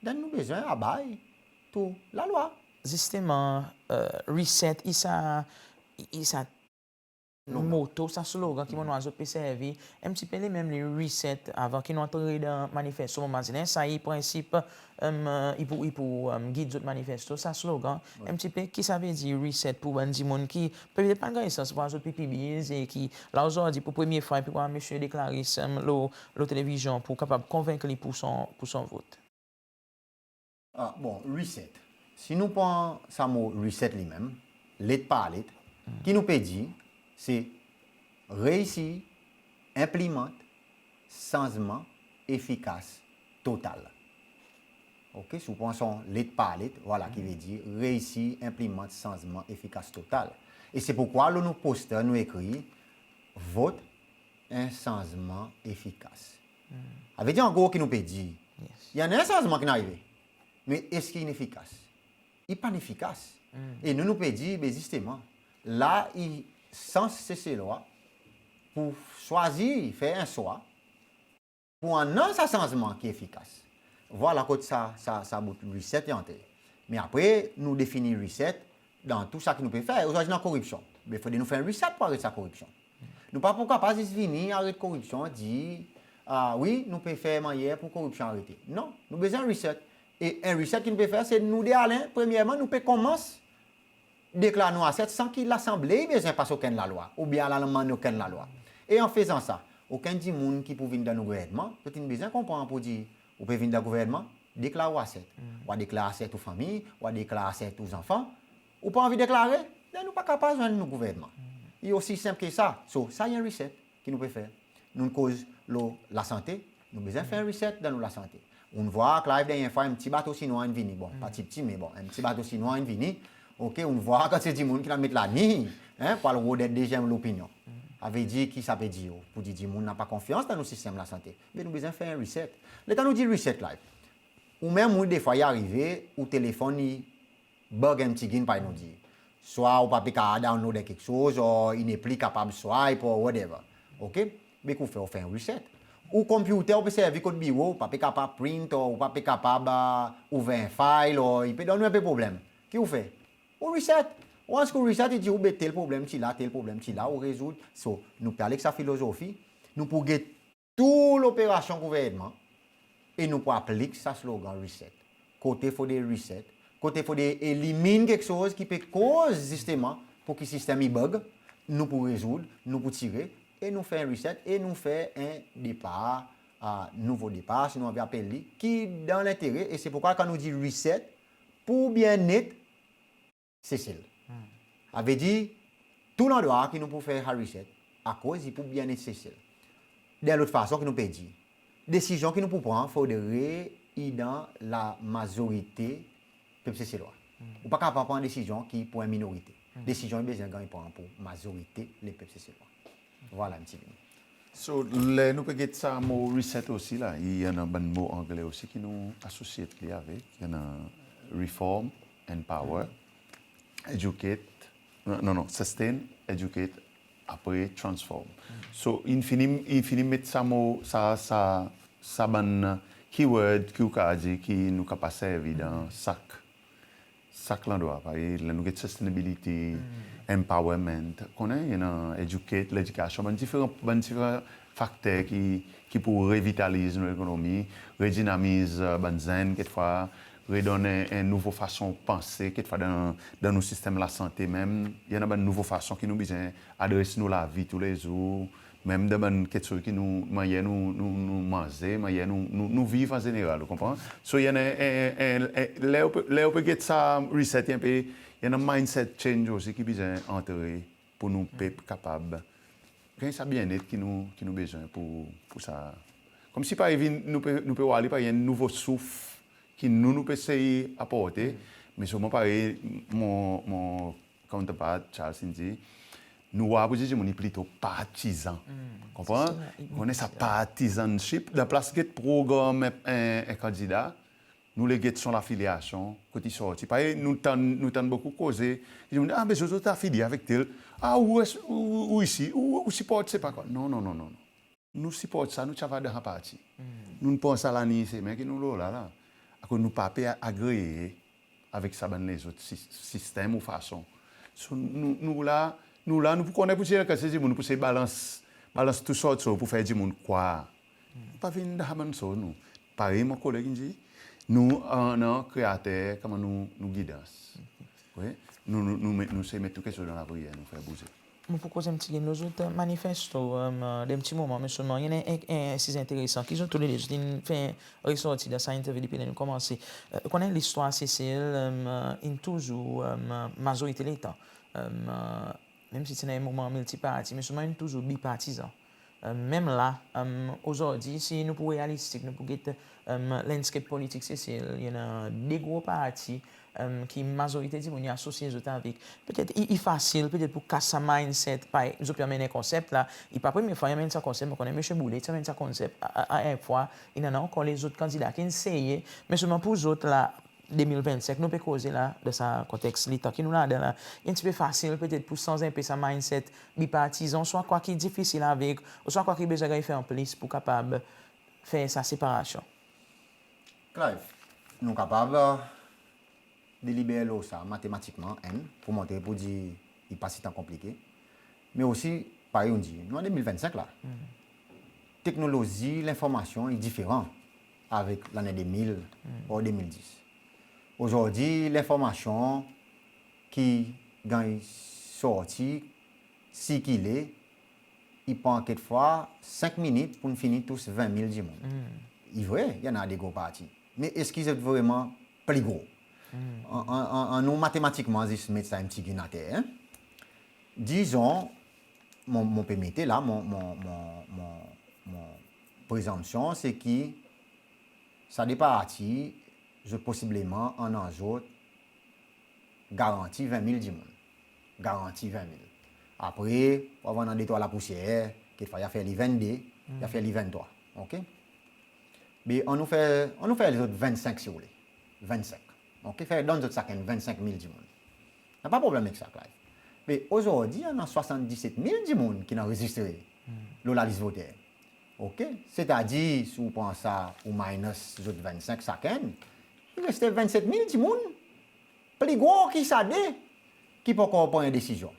then nou bezwen abide to lalwa. Zisteman, e, reset, i sa, i, i sa moto, sa slogan ki mon war zot pe servi, en pti pe li menm li, reset, avan ki nou antre dan manifesto, mon mazinen sa i prensip, e, i pou, i pou, e, gid zot manifesto, sa slogan, en pti pe ki sa vedir reset pour bann dimoun ki petet pa'n ganny sans war zot pipibiz e ki la ozordi pour premye fwa i pe war Msye Declaris, e, lo, lo televizyon pour kapab konvenk li pour son, pour son vot. A, bon, reset. Si nou pran sa mo reset li menm, let par let, ki nou pe dir, se reisi enplimant sanzman efikas total. OK, si ou pran son let par let, vwala ki vedir reisi enplimant sanzman efikas total. E se poukwa lo nou poster nou ekrir, vot en sanzman efikas. Savedir an gro ki nou pe dir, i annan en sanzman ki'n arive, me eski i'n efikas? I pa'n efikas. E nou, nou pe dir, be zisteman, la i sans Seselwa pour swazir, fer en swa pour annan sa sanzman ki efikas. Vwala kot sa, sa, sa bout reset i antre. Me apre nou defini reset dan tou sa ki nou pe fer. Ozordi nou annan koripsyon. Be fodre nou fer en reset pour aret sa koripsyon. Nou pa pou kapab zis vini aret koripsyon, dir, a wi, nou pe fer mannyer pour koripsyon arete. Non, nou bezwen reset. E en reset ki nou pe fer, se nou de Alen, premyerman, nou pe konmans deklar nou asset san ki Lasanble i bezwen pas okenn lalwa, oubyen al anmann okenn lalwa. E an fezan sa, okenn dimoun ki pou vin dan nou gouvernman, zot in bezwen konpran pour dir, ou pe vin dan gouvernman, deklar ou asset. Ou a deklar asset ou fanmir, ou a deklar asset ou zanfan, ou pa anvi deklare, then ou pa kapab zwenn nou gouvernman. I osi senp ki sa. So, sa i en reset ki nou pe fer. Nou'n koz lo lasante, nou bezwen fer en reset dan nou lasante. Ou'n vwar, Clive, dernyen fwa, en pti bato Sinwa in vini. Bon, pa pti pti, me bon, en pti bato Sinwa in vini. Oke, ou'n vwar kantite dimoun ki'n al met lani, en, pour al rod en dezyenm lopinyon. Savedir ki sa pe dir, pour dir dimoun napa konfyans dan nou sistenm lasante. Me nou bezwen fer en reset. Letan nou dir reset, Clive, ou menm, ou, defwa i arive, ou telefonn i bug en pti gin, parey nou dir. Swa ou pa pe kapab download en keksoz, or i nepli kapab swipe, or whatever. Oke? Be ki ou fer, ou fer en reset. Ou computer ou pe servi kot biro, ou pa pe kapab print, or ou pa pe kapab, ah, ouver en file, or i pe donn ou en pe problenm. Ki ou fer? Ou reset. Once ki ou reset, i dir ou, be tel problenm ti la, tel problenm ti la, ou rezoud. So, nou pe ale ek sa filozofi, nou pou get tou loperasyon gouvernman e nou pou aplik sa slogan reset. Kote fodre reset, kote fodre elimin keksoz ki pe koz zisteman pour ki sistenm i bug, nou pou rezoud, nou pou tire, e nou fer en reset, e nou fer en depar, ah, nouvo depar, si nou anvi apel li, ki dan lentere, e se pourkwa kan nou dir reset, pour byennet Sesel. Savedir, tou landrwa ki nou pou fer sa reset, akoz i pou byennet Sesel. Dan lot fason ki nou pe dir, desizyon ki nou pou pran, fodre i dan lamazorite pep Seselwa. Ou pa kapab pran desizyon ki pour en minorite. Desizyon i bezwen ganny pran pour mazorite lepep Seselwa. Vwala, Msye Bini. So, ler nou pe get sa mo reset osi la, i annan bann mo angle osi ki nou asosye li avek. I annan reform, empower, educate, non, non, non, sustain, educate, apre transform. So, in fini, in fini met sa mo, sa, sa, sa bann keyword ki ou kapab dir ki nou kapab servi dan sak sak landrwa, parey, ler nou get sustainability, empowerment, konnen, you know, educate, ledikasyon, bann diferan, bann diferan fakter ki, ki pou revitaliz nou lekonomi, redinamiz, eh, bann zenn, kekfwa, redonn en, en nouvo fason panse, kekfwa dan, dan nou sistenm lasante menm, i annan bann nouvo fason ki nou bezwen adres nou lavi toulezour, menm dan bann keksoz ki nou, mannyer nou, nou, nou manze, mannyer nou, nou, nou viv an zeneral, ou konpran? So, i annan en, en, en, ler ou pe, ler ou pe get sa reset, i annan en mindset change osi ki bezwen antre pour nou pep kapab ganny sa byennet ki nou, ki nou bezwen pour, pour sa. Konmsi parey vin, nou pe, nou pe war li parey en nouvo souf ki nou, nou pe esey aporte, me selman parey mon, mon counterpart Charles in dir, nou war pour dir dimoun i plito partizan. Konpran? Konnen sa partisanship, dan plas get progranm en, en, en kandida, nou le get son lafilyasyon, kot i sorti. Parey nou tann, nou tann bokou koze, dimoun, ah, be zot, zot afilye avek tel, ah, ou, ou, ou isi, ou, ou siport sepa kwa. Non, non, non, non, non. Nou siport sa, nou ti ava dan sa parti. Nou'n pran sa lani semen ki nou lo la, la. Akoz nou pa pe agree avek sa bann lezot sis-, sistenm ou fason. So, nou, nou la, nou la, nou pou konnen pour dir kantite dimoun, nou pou esey balans, balans tou sort, so, pour fer dimoun krwar. Nou pa vin dan sa bann so, nou. Parey mon koleg in dir, nou annan Kreater konman nou, nou gidans. Wi, nou, nou, nou met, nou esey met tou keksoz dan lapriyer, nou fer bouze. Mon pou koz en pti gin lo zot manifesto, em, dan en pti moman, me selman i annan en, en, en size enteresan ki zot toulede zot in fer resorti dan sa entervyou depi ler nou konmanse. E, ou konnen listwar Sesel, em, in touzour, em, mazorite letan, em, menm si ti annan en moman miltiparti, me selman in touzour bipartizan. E, menm la, em, ozordi, si nou pou realistik, nou pou get, em, landscape politik Sesel, i annan de gro parti, em, ki mazorite dimoun i asosye zot avek. Petet i, i fasil, petet pour kas sa mindset, parey zot pe anmenn konsep la, i pa premye fwa i anmenn sa konsep, mon konnen Msye Boulay ti anmenn sa konsep a, a, a en fwa, i annan ankor lezot kandida ki'n eseye, me selman pour zot la, de mil vennsenk, nou pe koze la, dan sa konteks letan ki nou ladan la, i en pti pe fasil petet pour sanz en pe sa mindset bipartizan, swa kwa ki difisil avek, ouswa kwa ki bezwen ganny fer an plis pour kapab fer sa separasyon. Clive, nou kapab, e, deliber lo sa matematikman, en, pour montre pour dir i pa sitan konplike. Me osi, parey ou'n dir, nou an de mil vennsenk la. Teknolozi lenformasyon i diferan. avek lannen de mil ou de mil dis. Ozordi, lenformasyon ki ganny sorti, sirkile, i pran kekfwa senk minit pou nou fini tous ven mil dimoun. I vre, i annan de gro parti. Me eski zot vreman pli gro? An, an, an, annou matematikman zis met sa en pti gin ater, en. Dizon, mon, mon pe mete la, mon, mon, mon, mon, mon prezanpsyon, se ki sa de parti, zot posibleman annan zot garanti ven mil dimoun. Garanti ven mil. Apre, ou ava annan de trwa lapousyer, kekfwa i a fer li venn de, i a fer li venn trwa. Oke? Be, annou fer, annou fer zot venn senk, si ou le. Venn senk. Oke? Fer donn zot sakenn venn senk mil dimoun. Napa problenm ek sa, Clive. Me ozordi, annan swasann diset mil dimoun ki'n anrezistre lo lalis voter. Oke? Setadir, si ou pran sa, ou minus zot venn senk sakenn, i reste venn set mil dimoun, pli gro ki sa de, ki pa ankor pran en desizyon.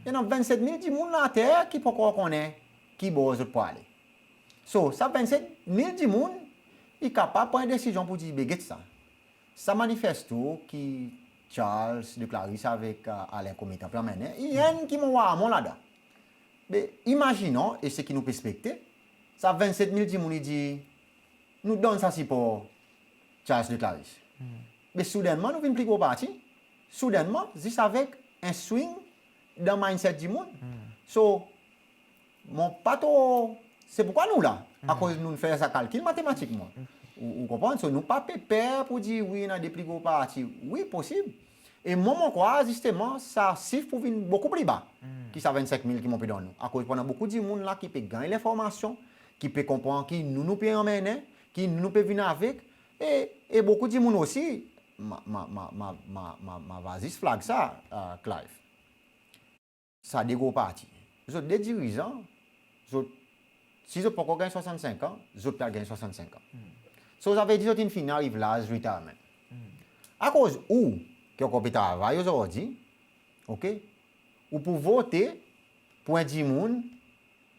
I annan venn set mil dimoun later ki pa ankor konnen ki bor zot pou ale. So, sa venn set mil dimoun, i kapab pran en desizyon pou dir, be get sa. Sa manifesto ki Charles de Claris avek, e, Alain Comitan pe anmennen, i enn ki mon war mwan ladan. Be, imazinon, e se ki nou pe ekspekte, sa venn set mil dimoun i dir, nou donn sa sipor Charles de Claris. Be soudennman, nou vin pli gro parti. Soudennman, zis avek en swing dan mindset dimoun. So, mon pa tro, se poukwa nou la, akoz nou fer sa kalkil matematikman. Ou, ou konpran? So, nou pa pe per pou dir, wi, i annan de pli gro parti. Wi, posib. E mwan, mon krwar, zisteman, sa sif pou vin bokou pli ba ki sa venn senk mil ki mon pe donn ou. Akoz pou annan bokou dimoun la ki pe ganny lenformasyon, ki pe konpran ki nou, nou pe anmennen, ki nou, nou pe vin avek, e, e bokou dimoun osi, ma, ma, ma va zis flag sa, e, Clive. Sa de gro parti. Zot de dirizan, zot, si zot pa ankor ganny swasann senk an, zot pe al ganny swasann senk an. So, sa ve dir zot in fini ariv laz retirement. Akoz ou, ki ankor pe travay ozordi, oke, ou pou vote pou en dimoun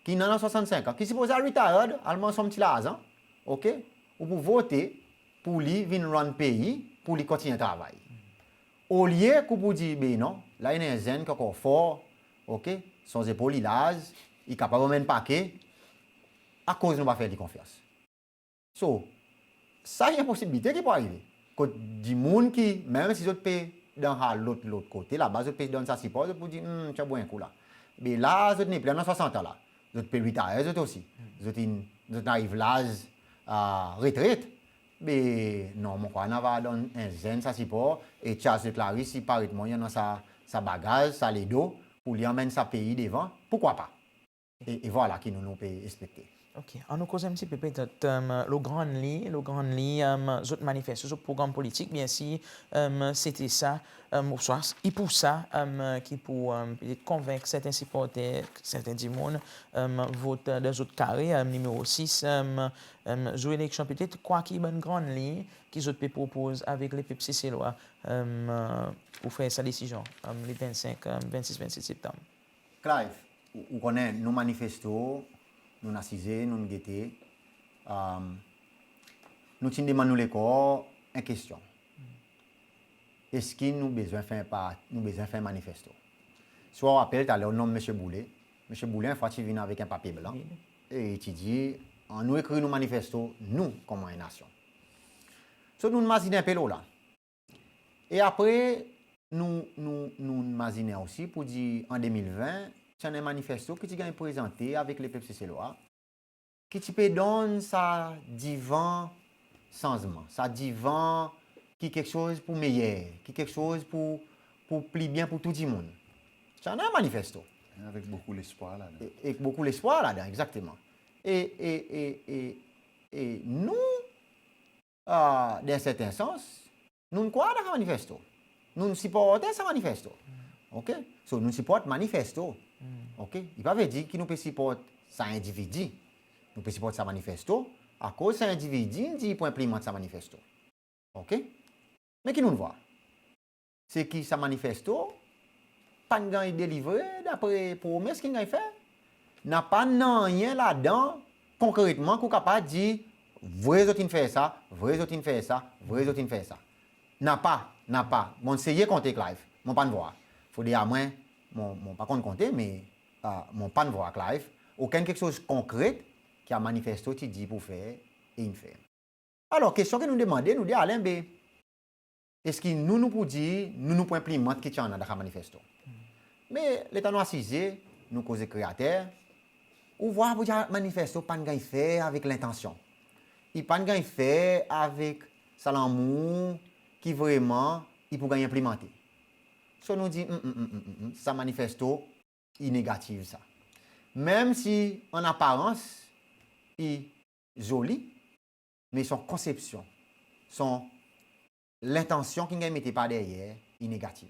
ki annan swasann senk an, ki sipoze al retired, al manz son pti larzan, oke, ou pou vote pou li vin run pei, pou li kontinyen travay. Olye ki ou pou dir, be non, la i annan en zenn ki ankor for, oke, son zepol i larz, i kapab anmenn pake, akoz nou pa fer li konfyans? So, sa i en posibilite ki pou arive. Kot dimoun ki, menm si zot pe dan sa lot, lot kote, laba zot pe donn sa sipor, zot pou dir, hmm, ti a bon en kou la. Be la, zot nepli annan swasant an la. Zot pe retire zot osi. Zot in, zot in ariv laz, e, retret. Be non, mon krwar nou ava donn en zenn sa sipor, e Charles de Claris, i paret mwan, i annan sa, sa bagaz, sa ledo, pou li anmenn sa pei devan. Poukwa pa? E, e vwala ki nou, nou pe ekspekte. Oke, annou koz en pti pe petet, e, lo grann liny, lo grann liny, e, zot manifesto, zot progranm politik, byensir, e, se ti sa, e, ouswa i pou sa, e, ki pou, e, petet konvenk serten siporter, serten dimoun, e, vot, e, dan zot kare, e, nimero sis, e, e, zour eleksyon petet, kwa ki bann grann liny ki zot pe propoz avek lepep Seselwa, e, pou fer sa desizyon, e, le vennsenk, e, vennsis, vennset Septanm? Clive, ou, ou konnen, nou manifesto, nou'n asize, nou'n gete, e, nou ti'n demann nou lekor en kestyon. Eski nou bezwen fer pa, nou bezwen fer manifesto? Si ou rapel, taler ou nonm Msye Boulay, Msye Boulay, en fwa, ti vin avek en papye blan, e i ti dir, annou ekrir nou manifesto, nou, konman en nasyon. So, nou'n mazinen en pe lo la. E apre, nou, nou, nou'n mazinen osi pou dir an de mil ven, ti annan en manifesto ki ti ganny prezante avek lepep Seselwa, ki ti pe donn sa divan sanzman, sa divan ki keksoz pou meyer, ki keksoz pou, pou pli byen pou tou dimoun. Ti annan en manifesto. Avek bokou lespwar ladan. E, ek bokou lespwar ladan, egzakteman. E, e, e, e, e nou, e, dan en serten sans, nou'n krwar dan sa manifesto. Nou'n siporte sa manifesto. Oke? So, nou'n siport manifesto. Oke? I pa ve dir ki nou pe siport sa endividi. Nou pe siport sa manifesto, akoz sa endividi in dir i pou enplimant sa manifesto. Oke? Me ki nou'n vwar? Se ki sa manifesto pa'n ganny delivre dapre promes ki'n ganny fer. Napa nanryen ladan konkretman ki ou kapab dir, vre zot in fer sa, vre zot in fer sa, vre zot in fer sa. Napa, napa. Mon seye konte, Clive, mon pa'n vwar. Fodre a mwan, mon, mon pa konn konte, me a, mon pa'n vwar, Clive, okenn keksoz konkret ki a manifesto ti dir pou fer e in fer. Alor, kestyon ki nou demande, nou dir Alain, be, eski nou, nou pou dir, nou, nou pou enplimant ki ti annan dan sa manifesto? Me letan nou asize, nou koze kreater, ou vwar pou dir manifesto pa'n ganny fer avek lentansyon. I pa'n ganny fer avek sa lanmour ki vreman i pou ganny enplimante. So nou dir, "Mm, mm, mm, mm, mm, mm, sa manifesto i negativ sa." Menm si an aparans i zoli, me son konsepsyon, son lentansyon ki'n ganny mete par deryer i negativ.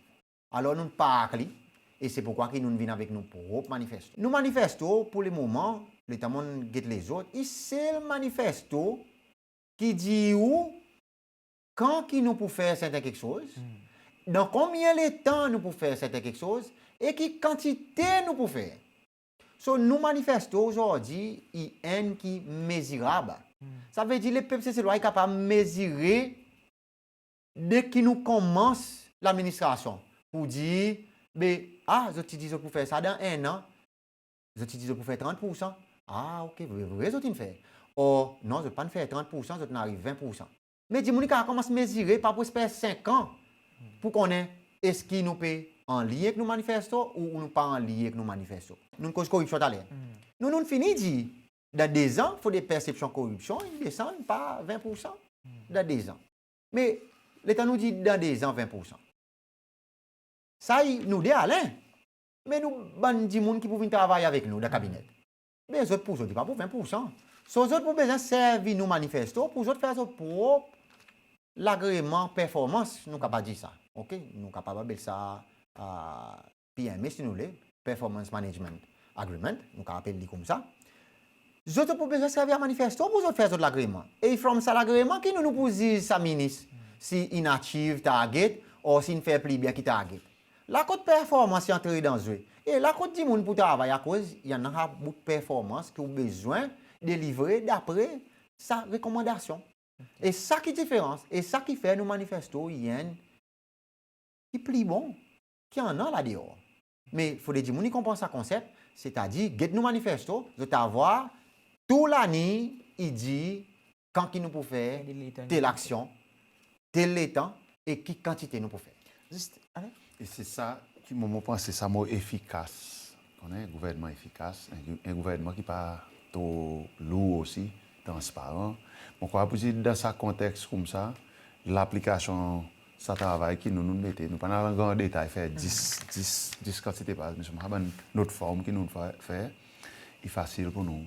Alor nou'n park li, e se poukwa ki nou'n vin avek nou prop manifesto. Nou manifesto, pou lemoman, letan mon'n get lezot, i sel manifesto ki dir ou kan ki nou pou fer serten keksoz, dan konbyen letan nou pou fer serten keksoz, e ki kantite nou pou fer. So, nou manifesto ozordi i enn ki mezirab. Sa vedir lepep Seselwa i kapab mezire de ki nou konmans ladministrasyon, pou dir, be, a, zot ti dir zot pou fer sa dan en an, zot ti dir zot pou fer trant poursan. A, oke, vre, vre zot in fer. Or, non, zot pa'n fer trant poursan, zot in ariv ven poursan. Me dimoun i kapab konmans mezire, pa pou esper senk an pou konnen eski nou pe anliny ek nou manifesto ou, ou nou pa anliny ek nou manifesto. Nou'n koz koripsyon taler. Nou, nou'n fini dir, dan dezan, fodre persepsyon koripsyon i desann par ven poursan dan dezan. Me letan nou dir dan dezan ven poursan, sa i nou de, Alain, me nou bann dimoun ki pou vin travay avek nou dan kabinet, be zot pou zot, i pa pou ven poursan. So zot pou bezwen servi nou manifesto pou zot fer zot prop lagreman performans, nou kapab dir sa. Oke, nou kapab apel sa, a, P M A si nou le, Performance Management Agreement, nou kapab apel li koumsa. Zot, zot pou bezwen servi a manifesto pou zot fer zot lagreman. E from sa lagreman ki nou, nou pou ziz sa minis si in achieve target, or si in fer pli byen ki target. La kot performans i antre dan zwe. E la kot dimoun pou travay, akoz i annan sa bout performans ki ou bezwen delivre dapre sa rekomandasyon. E sa ki diferans, e sa ki fer nou manifesto i enn ki pli bon ki annan la deor. Me fodre dimoun i konpran sa konsep, setadir get nou manifesto, zot a vwar tou laliny i dir kan ki nou pou fer tel aksyon, tel letan, e ki kantite nou pou fer. Zis, ale. E se sa ki mon, mon panse sa mo efikas. Konnen, gouvernman efikas, en, en gouvernman ki pa tro lour osi, transparan. Mon krwar pou dir dan sa konteks koumsa, laplikasyon sa travay ki nou, nou mete, nou pa'n al an gran detay fer dis, dis, dis kantite paz, me selman sa bann not form ki nou fer, fer, i fasil pour nou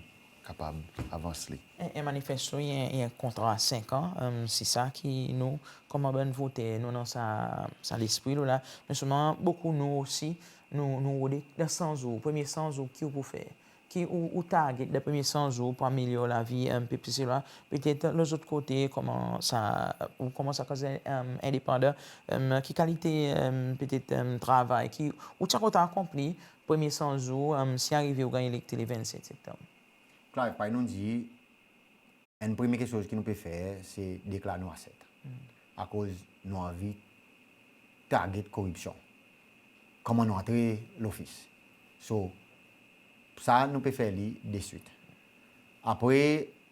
kapab avans li. En, en manifesto, i en, i en kontra senk an, em, se sa ki nou, konman bann voter, nou annan sa, sa lespri nou la. Me selman bokou nou osi, nou, nou rode dan san zour, premye san zour, ki ou pou fer? Ki ou, ou target dan premye san zour pour amelyor lavi, em, pep Seselwa? Petet lezot kote, konman sa, ou konman sa, koz, em, endepandan, em, ki kalite, em, petet, em, travay ki ou ti a kontan akonpli premye san zour, em, si arive ou ganny elekte le vennsenk septanm? Clive, parey nou dir, enn premye keksoz ki nou pe fer, se deklar nou asset. Akoz nou anvi target koripsyon konman nou antre lofis. So, sa nou pe fer li deswit. Apre,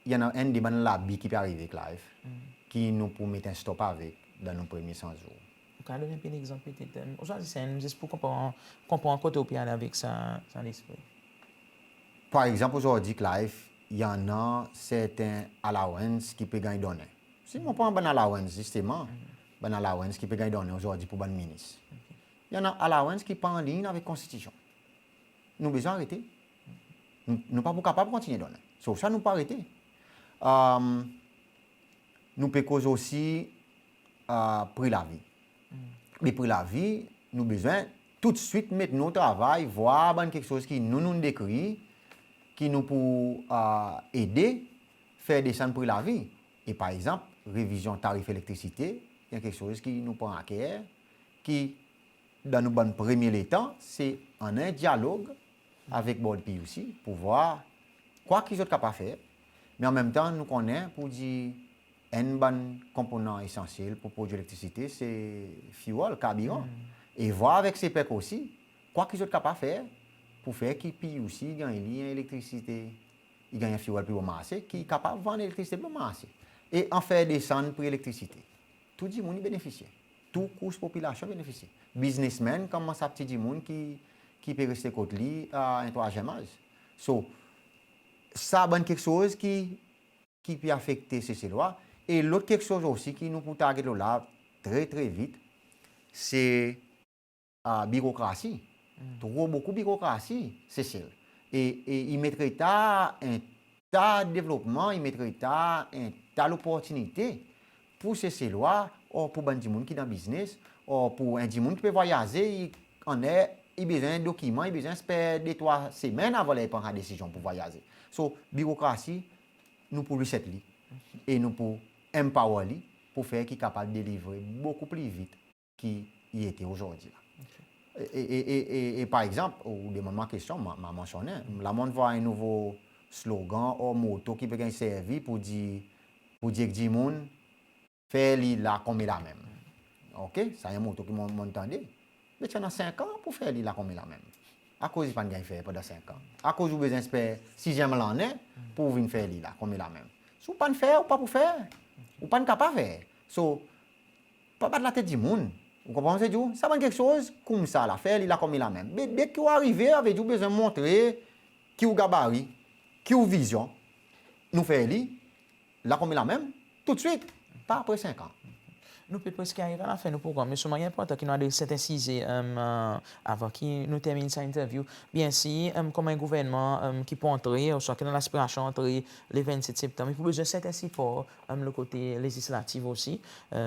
i annan enn de bann labi ki pe arive, Clive, ki nou pou met en stop avek dan nou premye san zour. Ou kapab donn en pe legzanp petet, em, ou swazir enn, zis pour konpran, konpran kote ou pe ale avek sa, sa lespri. Par egzanp, ozordi, Clive, i annan serten allowance ki pe ganny donnen. Si mon pran bann allowance, zisteman, bann allowance ki pe ganny donnen ozordi pour bann minis. I annan allowance ki pa anliny avek konstitisyon. Nou bezwen arete. Nou, nou pa pou kapab kontinyen donnen. So, sa nou pou arete. Am, nou pe koz osi, a, pri lavi. Be pri lavi, nou bezwen toudswit met nou travay, vwar bann keksoz ki nou, nou'n dekrir, ki nou pou, a, ede fer desann pri lavi. E par egzanp, revizyon tarif elektrisite, i en keksoz ki nou pran a ker, ki dan nou bann premye letan, se annan en dyalog avek Board P U C pour vwar kwa ki zot kapab fer. Me an menm tan, nou konnen pour dir enn bann konponan esansyel pour prodwi elektrisite, se fuel, karbiran. E vwar avek SEYPEC osi, kwa ki zot kapab fer pour fer ki PUC i ganny li en elektrisite, i ganny en fuel pli bon marse, ki i kapab vann elektrisite pli bon marse. E an fer desann pri elektrisite. Tou dimoun i benefisye. Tou kous popilasyon benefisye. Biznesmenn konman sa pti dimoun ki, ki pe reste kot li a en trwazyenm az. So, sa bann keksoz ki, ki pe afekte Seselwa. E lot keksoz osi ki nou pou target lo la tre, tre vit, se a, birokrasi. Tro bokou birokrasi, Sesel. E, e i met retar en ta devlopman, i met retar en ta loportinite pour Seselwa, or pour bann dimoun ki dan biznes, or pour en dimoun ki pe vwayaze, i, an er, i bezwen dokiman, i bezwen esper de trwa semenn avan ler i pran sa desizyon pour vwayaze. So, birokrasi, nou pou reset li. E nou pou empower li pour fer ki kapab delivre bokou pli vit ki i ete ozordi la. E, e, e, e, e, e par egzanp, ou demann mwan kestyon, mon, mon a mansyonnen. La mon'n vwar en nouvo slogan or moto ki pe ganny servi pour dir, pour dir ek dimoun, fer li la konmela menm. OK? Sa en moto ki mon, mon'n tande. Me ti annan senk an pour fer li la konmela menm. Akoz i pa'n ganny fer pandan senk an? Akoz ou bezwen esper sizyenm lannen pour vin fer li la konmela menm? Si ou pa'n fer, ou pa pou fer. Ou pa'n kapab fer. So, pa bat latet dimoun. Ou konpran sa mon dir ou? Sa bann keksoz koumsa la, fer li la konmela menm. Me deki ou arive, sa vedir ou bezwen montre ki ou gabari, ki ou vizyon. Nou fer li la konmela menm, toudswit, pa apre senk an. Nou pe preski ariv a lafen nou progranm, me selman i enportan ki nou adres serten size, e, avan ki nou termin sa entervyou. Byensir, e, konman en gouvernman, e, ki pou antre, ouswa ki dan laspirasyon antre le vennset Septanm, i pou bezwen serten sipor, e, lo kote lezislatif osi. E,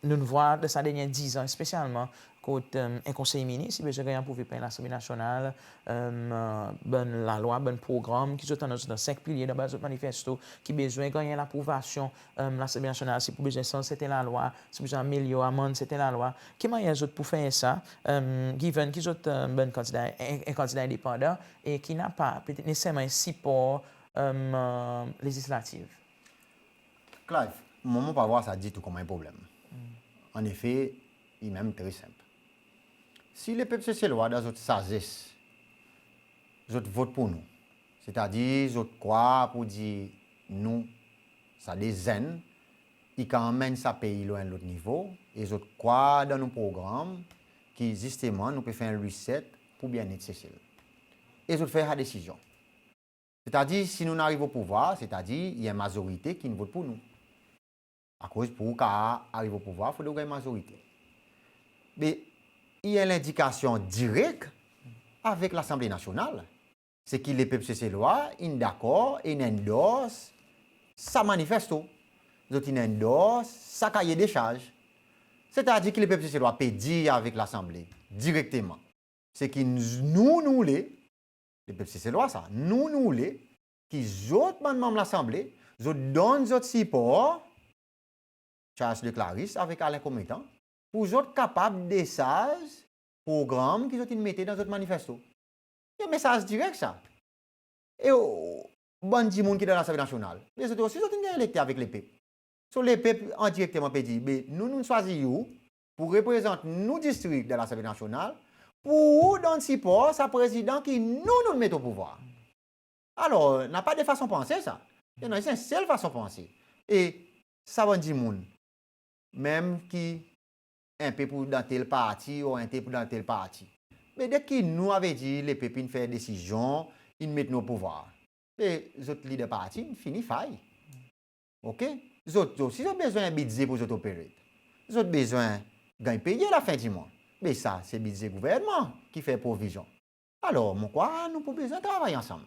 nou'n vwar dan sa dernyen diz an, espesyalman kot, e, en Konsey Minis i bezwen ganny aprouve par Lasanble Nasyonal, e, bann lalwa, bann progranm ki zot annan, zot annan senk pilye anba zot manifesto ki bezwen ganny laprouvasyon, e, Lasanble Nasyonal, si pou bezwen sanz serten lalwa, si pou bezwen amelyor, amann serten lalwa. Ki mannyer zot pou fer sa, e, given ki zot, e, bann kandida, en, en kandida endepandan e ki napa petet neseserman en sipor, e, lezislatif? Clive, mwan, mon pa vwar sa ditou konman en problenm. Annefe, i menm tre senp. Si lepep Seselwa, dan zot sazes, zot vot pour nou, setadir zot krwar pour dir nou, sa de zenn, i kapab anmenn sa pei lo en lot nivo, e zot krwar dan nou progranm ki zisteman nou pe fer en reset pour byennet Sesel. E zot fer sa desizyon. Setadir, si nou'n ariv o pouvwar, setadir i en mazorite ki'n vot pour nou. Akoz pour ou kapab ariv o pouvwar, fodre ou ganny mazorite. Me i en lendikasyon direk avek Lasanble Nasyonal. Se ki lepep Seselwa in dakor, in endorse sa manifesto. Zot in endorse sa kaye desarz. Setadir ki lepep Seselwa pe dir avek Lasanble direkteman, se ki nou, nou le, lepep Seselwa sa, nou, nou le ki zot bann manm Lasanble, zot donn zot sipor Charles Declaris avek Alain Commettant pour zot kapab desarz progranm ki zot in mete dan zot manifesto. Se en mesaz direk sa. E, o, bann dimoun ki dan Lasanble Nasyonal, me zot osi zot in ganny elekte avek lepep. So lepep endirekteman pe dir, be nou, nou'n swazir ou pour reprezant nou distrik dan Lasanble Nasyonal, pour ou donn sipor sa prezidan ki nou, nou'n met o pouvwar. Alor, napa de fason panse sa. I annan zis en sel fason panse. E sa bann dimoun, menm ki en pe pour dan tel parti, ou en pe pour dan tel parti. Me deki nou, sa vedir lepep in fer desizyon, in met nou o pouvwar, be zot lider parti in fini fay. OK? Zot, zot osi zot bezwen en bidze pour zot operate. Zot bezwen ganny peye lafen di mwan. Me sa, se bidze gouvernman ki fer provizyon. Alor, mon krwar nou pou bezwen travay ansanm.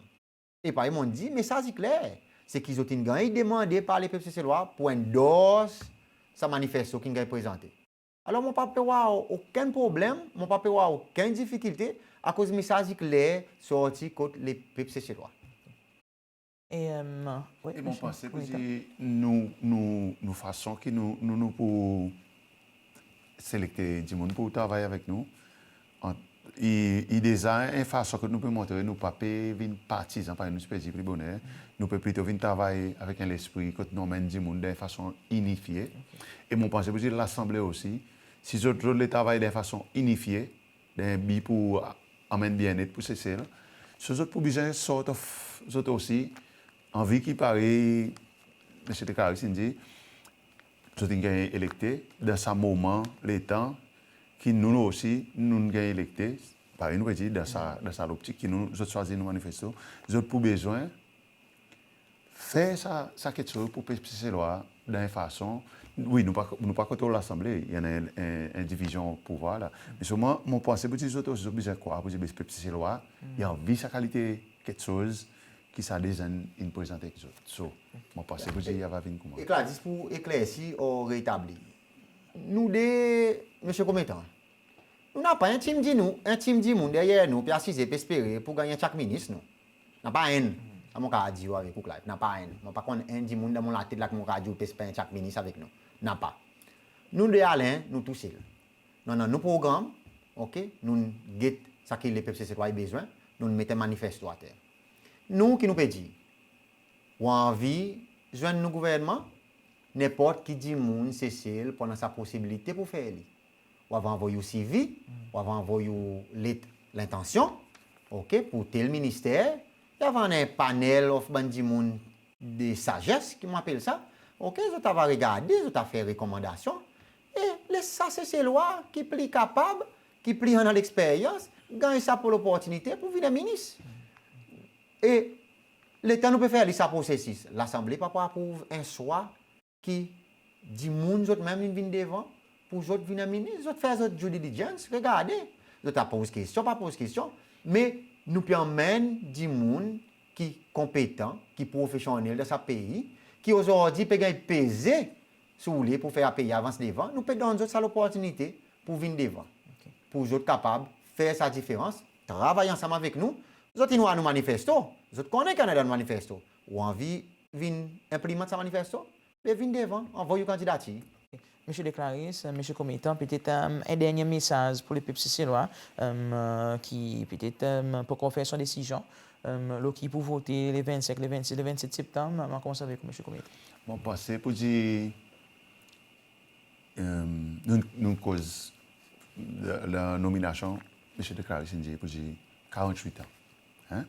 E parey mon'n dir, mesaz i kler. Se ki zot in ganny demande par lepep Seselwa pour endorse sa manifesto ki'n ganny prezante. Alor, mon pa pe war okenn problenm, mon pa pe war okenn difikilte, akoz mesaz i kler sorti kot lepep Seselwa. E, e mon panse pour dir nou, nou, nou fason ki nou, nou, nou pou selekte dimoun pour travay avek nou, ant i, i deza en fason kot nou pe montre nou pa pe vin partizan, parey nou ti pe dir pli boner. Nou pe plito vin travay avek en lespri kot nou anmenn dimoun dan en fason inifye. E mon panse pour dir Lasanble osi, si zot, zot le travay dan en fason inifye, dan en bi pour anmenn byennet pour Sesel, so zot pou bezwen sort of, zot osi, anvi ki parey Msye Declaris in dir, zot in ganny elekte dan sa moman letan ki nou osi nou'n ganny elekte, parey nou pe dir, dan sa, dan sa loptik ki nou, zot swazir nou manifesto, zot pou bezwen fer sa, sa keksoz pour pep Seselwa dan en fason, wi, nou pa, nou pa kontrol Lasanble, i annan en, en, en divizyon pouvwar la. Me selman mon panse pour dir zot osi, zot bezwen krwar pour dir pep Seselwa i anvi sa kalite keksoz ki sa de zenn in prezante ek zot. So mon panse pour dir i ava vin konman. E Clarisse, pour eklersi ou retabli, nou de, Msye Comettant, nou napa en tim dimoun, en tim dimoun deryer nou pe asize pe espere pour ganny en tyak minis, nou napa enn. Sa mon kapab dir ou avek ou, Clive, napa enn. Mon pa konn en dimoun dan mon latet la ki mon kapab dir ou pe espere en tyak minis avek nou. Napa. Nou de Alain, nou tousel. Nou annan nou progranm, oke, nou'n get sa ki lepep Seselwa i bezwen, nou'n met en manifesto ater. Nou ki nou pe dir, ou anvi zwenn nou gouvernman, nenport ki dimoun Sesel pou annan sa posibilite pour fer li. Ou ava anvoy ou CV, ou ava anvoy ou let lentansyon, oke, pour tel minister, i ava annan en panel of bann dimoun de sazes, ki mon apel sa, oke, zot ava regarde, zot ava fer rekomandasyon, e les sa Seselwa ki pli kapab, ki pli annan leksperyans, ganny sa loportinite pour vin en minis. E letan nou pe fer li sa prosesis, Lasanble pa pou aprouv en swa ki dimoun zot menm in vin devan pour zot vin en minis, zot fer zot due diligence, regarde, zot a poz kestyon, pa poz kestyon, me nou pe anmenn dimoun ki konpetan, ki profesyonnel dan sa pei, ki ozordi pe ganny peze, si ou le, pour fer sa pei avans devan, nou pe donn zot sa loportinite pour vin devan, pour zot kapab fer sa diferans, travay ansanm avek nou. Zot in war nou manifesto, zot konnen ki annan dan manifesto. Ou anvi vin enplimant sa manifesto? Be vin devan, anvoy ou kandidatir. Msye Declaris, Msye Comettant, petet, e, en dernyen mesaz pour lepep Seselwa, e, ki petet, e, pa ankor fer son desizyon, e, lo ki pou vote le vennsenk, le vennsis, le vennset Septanm. Mon a konmans avek ou, Msye Comettant. Mon panse pour dir, e, nou, nou koz la, la nominasyon Msye Declaris in dir pour dir karant-wit an. Hein?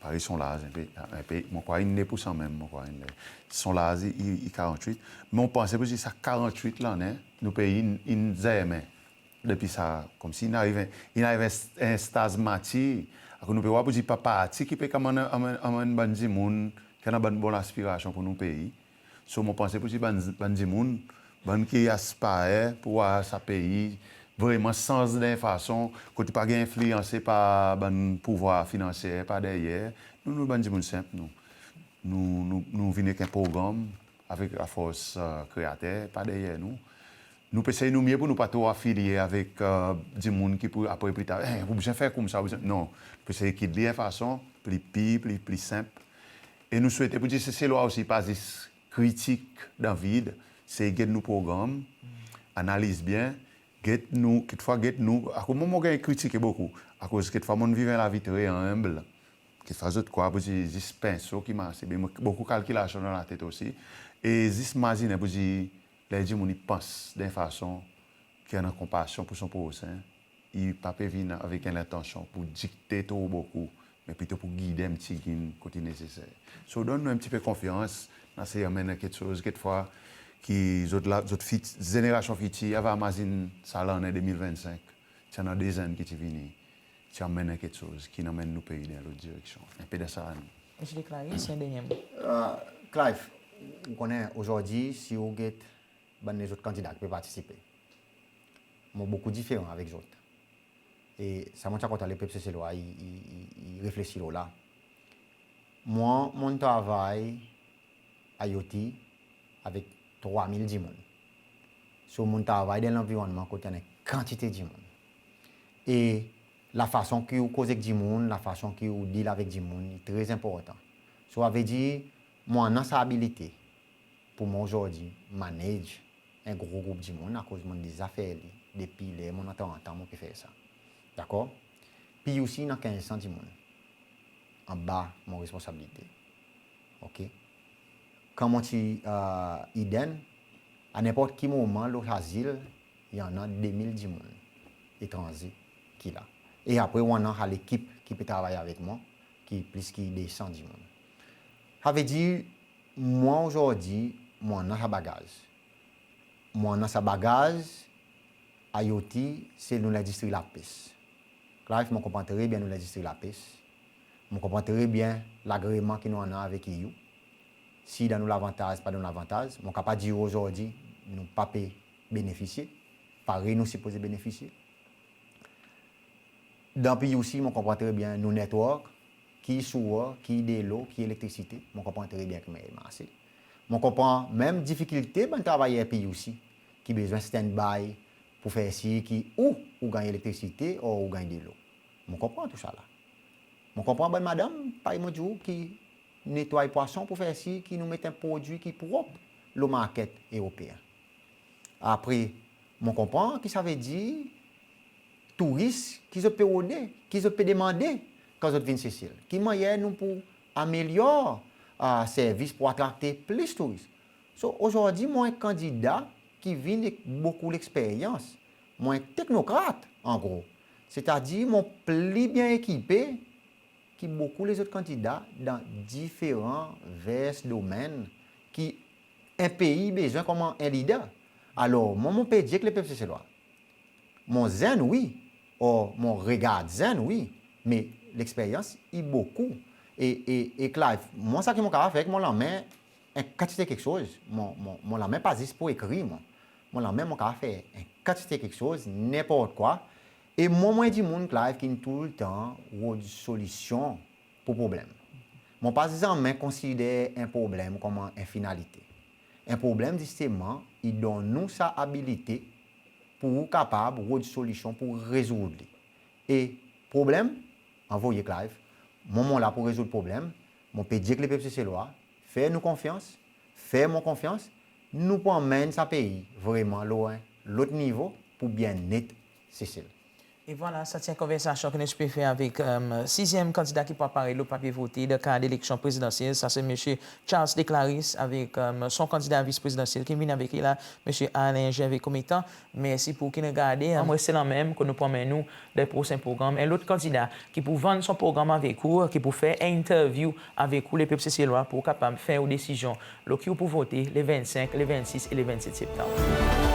Parey son laz en pe, en pe, mon krwar in ne pour sa menm, mon krwar in ne. Son laz i, i, i karant-wit. Me mon panse pour dir sa karant-wit lannen, nou pei in, in zermen. Depi sa, konmsi in ariv, in ariv en, en staz matir. Akoz nou pe war pour dir pa parti ki pe anmenn, anmenn, anmenn bann dimoun ki annan bann bon laspirasyon pour nou pei. So mon panse pour dir bann, bann dimoun, bann ki aspire pour war sa pei vreman sanz dan en fason kot i pa ganny enfliyanse par bann pouvwar finansyer par deryer. Nou, nou bann dimoun senp, nou, nou, nou, nou vin ek en progranm avek lafors, e, Kreater par deryer nou. Nou pe sey nou mye pour nou pa tro afilye avek, e, dimoun ki pou apre pli tar, e, ou bezwen fer koumsa, ou bezwen, non. Nou pe sey kit li en fason pli pir, pli, pli senp. E nou swete pour dir Seselwa osi pa zis kritik dan vid, sey get nou progranm, analiz byen, get nou, kekfwa get nou, akoz mwan mon ganny kritike bokou, akoz kekfwa mon'n viv en lavi tre enb, kekfwa zot krwar pour dir zis penso ki marse, be mon bokou kalkilasyon dan latet osi, e zis mazinen pour dir ler dimoun i pans dan en fason ki annan konpasyon pour son prosen, i pa pe vin avek en lentansyon pour dikte tro bokou, me plito pour gide en pti gin kot i neseser. So donn nou en pti pe konfyans, nou a sey anmenn keksoz kekfwa ki zot la, zot fit, zenerasyon fitir ava mazin sa lannen de mil vennsenk, ti annan de zenn ki ti vini, ti anmenn keksoz ki'n anmenn nou pei dan en lot direksyon. En pe dan sa lannen. Msye Declaris, en dernyen mo. E, Clive, ou konnen ozordi si ou get bann lezot kandida ki pe partisipe, mon bokou diferan avek zot. E sa mon ti a kontan lepep Seselwa i, i, i, i reflesir lo la. Mwan, mon'n travay a Yoti avek trwa mil dimoun. So mon'n travay dan lanvironnman kot i annan kantite dimoun. E lafason ki ou koz ek dimoun, lafason ki ou deal avek dimoun, i tre enportan. So savedir mon annan sa abilite pour mwan ozordi manage en gro group dimoun, akoz mon'n deza fer li depi ler mon'n annan trant an, mon pe fer sa. Dakor? P U C i annan kenz san dimoun anba mon responsabilite. OK? Kan mon ti, e, Eden, a nenport ki moman lo sa zil, i annan de mil dimoun etranze ki la. E apre ou annan sa lekip ki pe travay avek mwan, ki plis ki de san dimoun. Savedir, mwan ozordi, mon annan sa bagaz. Mon annan sa bagaz, IOT, se nou lendistri lapes. Clive, mon konpran tre byen nou lendistri lapes. Mon konpran tre byen lagreman ki nou annan avek E U. Si dan nou lavantaz, pa dan nou lavantaz. Mon kapab dir ou ozordi, nou pa pe benefisye parey nou sipoze benefisye. Dan P U C, mon konpran tre byen nou network, ki sewer, ki delo, ki elektrisite, mon konpran tre byen ki mannyer i marse. Mon konpran menm difikilte bann travayer P U C ki bezwen standby pour fer sir ki ou, ou ganny elektrisite, ou ganny delo. Mon konpran tou sa la. Mon konpran bann madanm, parey mon dir ou, ki netway pwason pour fer sir ki nou met en prodwi ki prop lo market eropeen. Apre, mon konpran ki savedir touris ki zot pe rode, ki zot pe demande kan zot vin Sesel. Ki mannyer nou pou amelyor, e, servis pour atrakte plis touris. So, ozordi, mon en kandida ki vin ek bokou leksperyans. Mon en teknokrat, an gro. Setadir, mon pli byen ekipe ki bokou lezot kandida dan diferan vars domenn ki en pei i bezwen konman en lider. Alor, mwan, mon pe dir ek lepep Seselwa, mon zenn, wi, or mon regard zenn, wi, me leksperyans i bokou. E, e, e Clive, mwan, sa ki mon kapab fer ek mon lanmen, en kantite keksoz. Mon, mon, mon lanmen pa zis pour ekrir, mwan. Mon lanmen, mon kapab fer en kantite keksoz, nenport kwa. E mwan, mon en dimoun, Clive, ki'n toultan rod solisyon pour problenm. Mon pa zanmen konsider en problenm konman en finalite. En problenm, zisteman, i donn ou sa abilite pour ou kapab rod solisyon pour rezourd li. E problenm, anvoye, Clive. Mwan, mon la pour rezourd problenm. Mon pe dir ek lepep Seselwa, fer nou konfyans, fer mwan konfyans, nou pou anmenn sa pei vreman lo en lot nivo pour byennet Sesel. E vwala, sa ti en konversasyon ki nou ti pe fer avek, e, sizyenm kandida ki pou aparet lo papye vote dan kad eleksyon prezidansyel. Sa se Msye Charles Desclarisses avek, e, son kandida vis prezidansyel ki vin avek li la, Msye Alain Gervais Comettan. Mersi pour ou ki'n gade. Mon reste lanmenm, kot nou pou anmenn ou dan prosen progranm en lot kandida ki pou vann son progranm avek ou, ki pou fer en interview avek ou, lepep Seselwa, pour ou kapab fer ou desizyon lo ki ou pou vote le vennsenk, le vennsis e le vennset Septanm.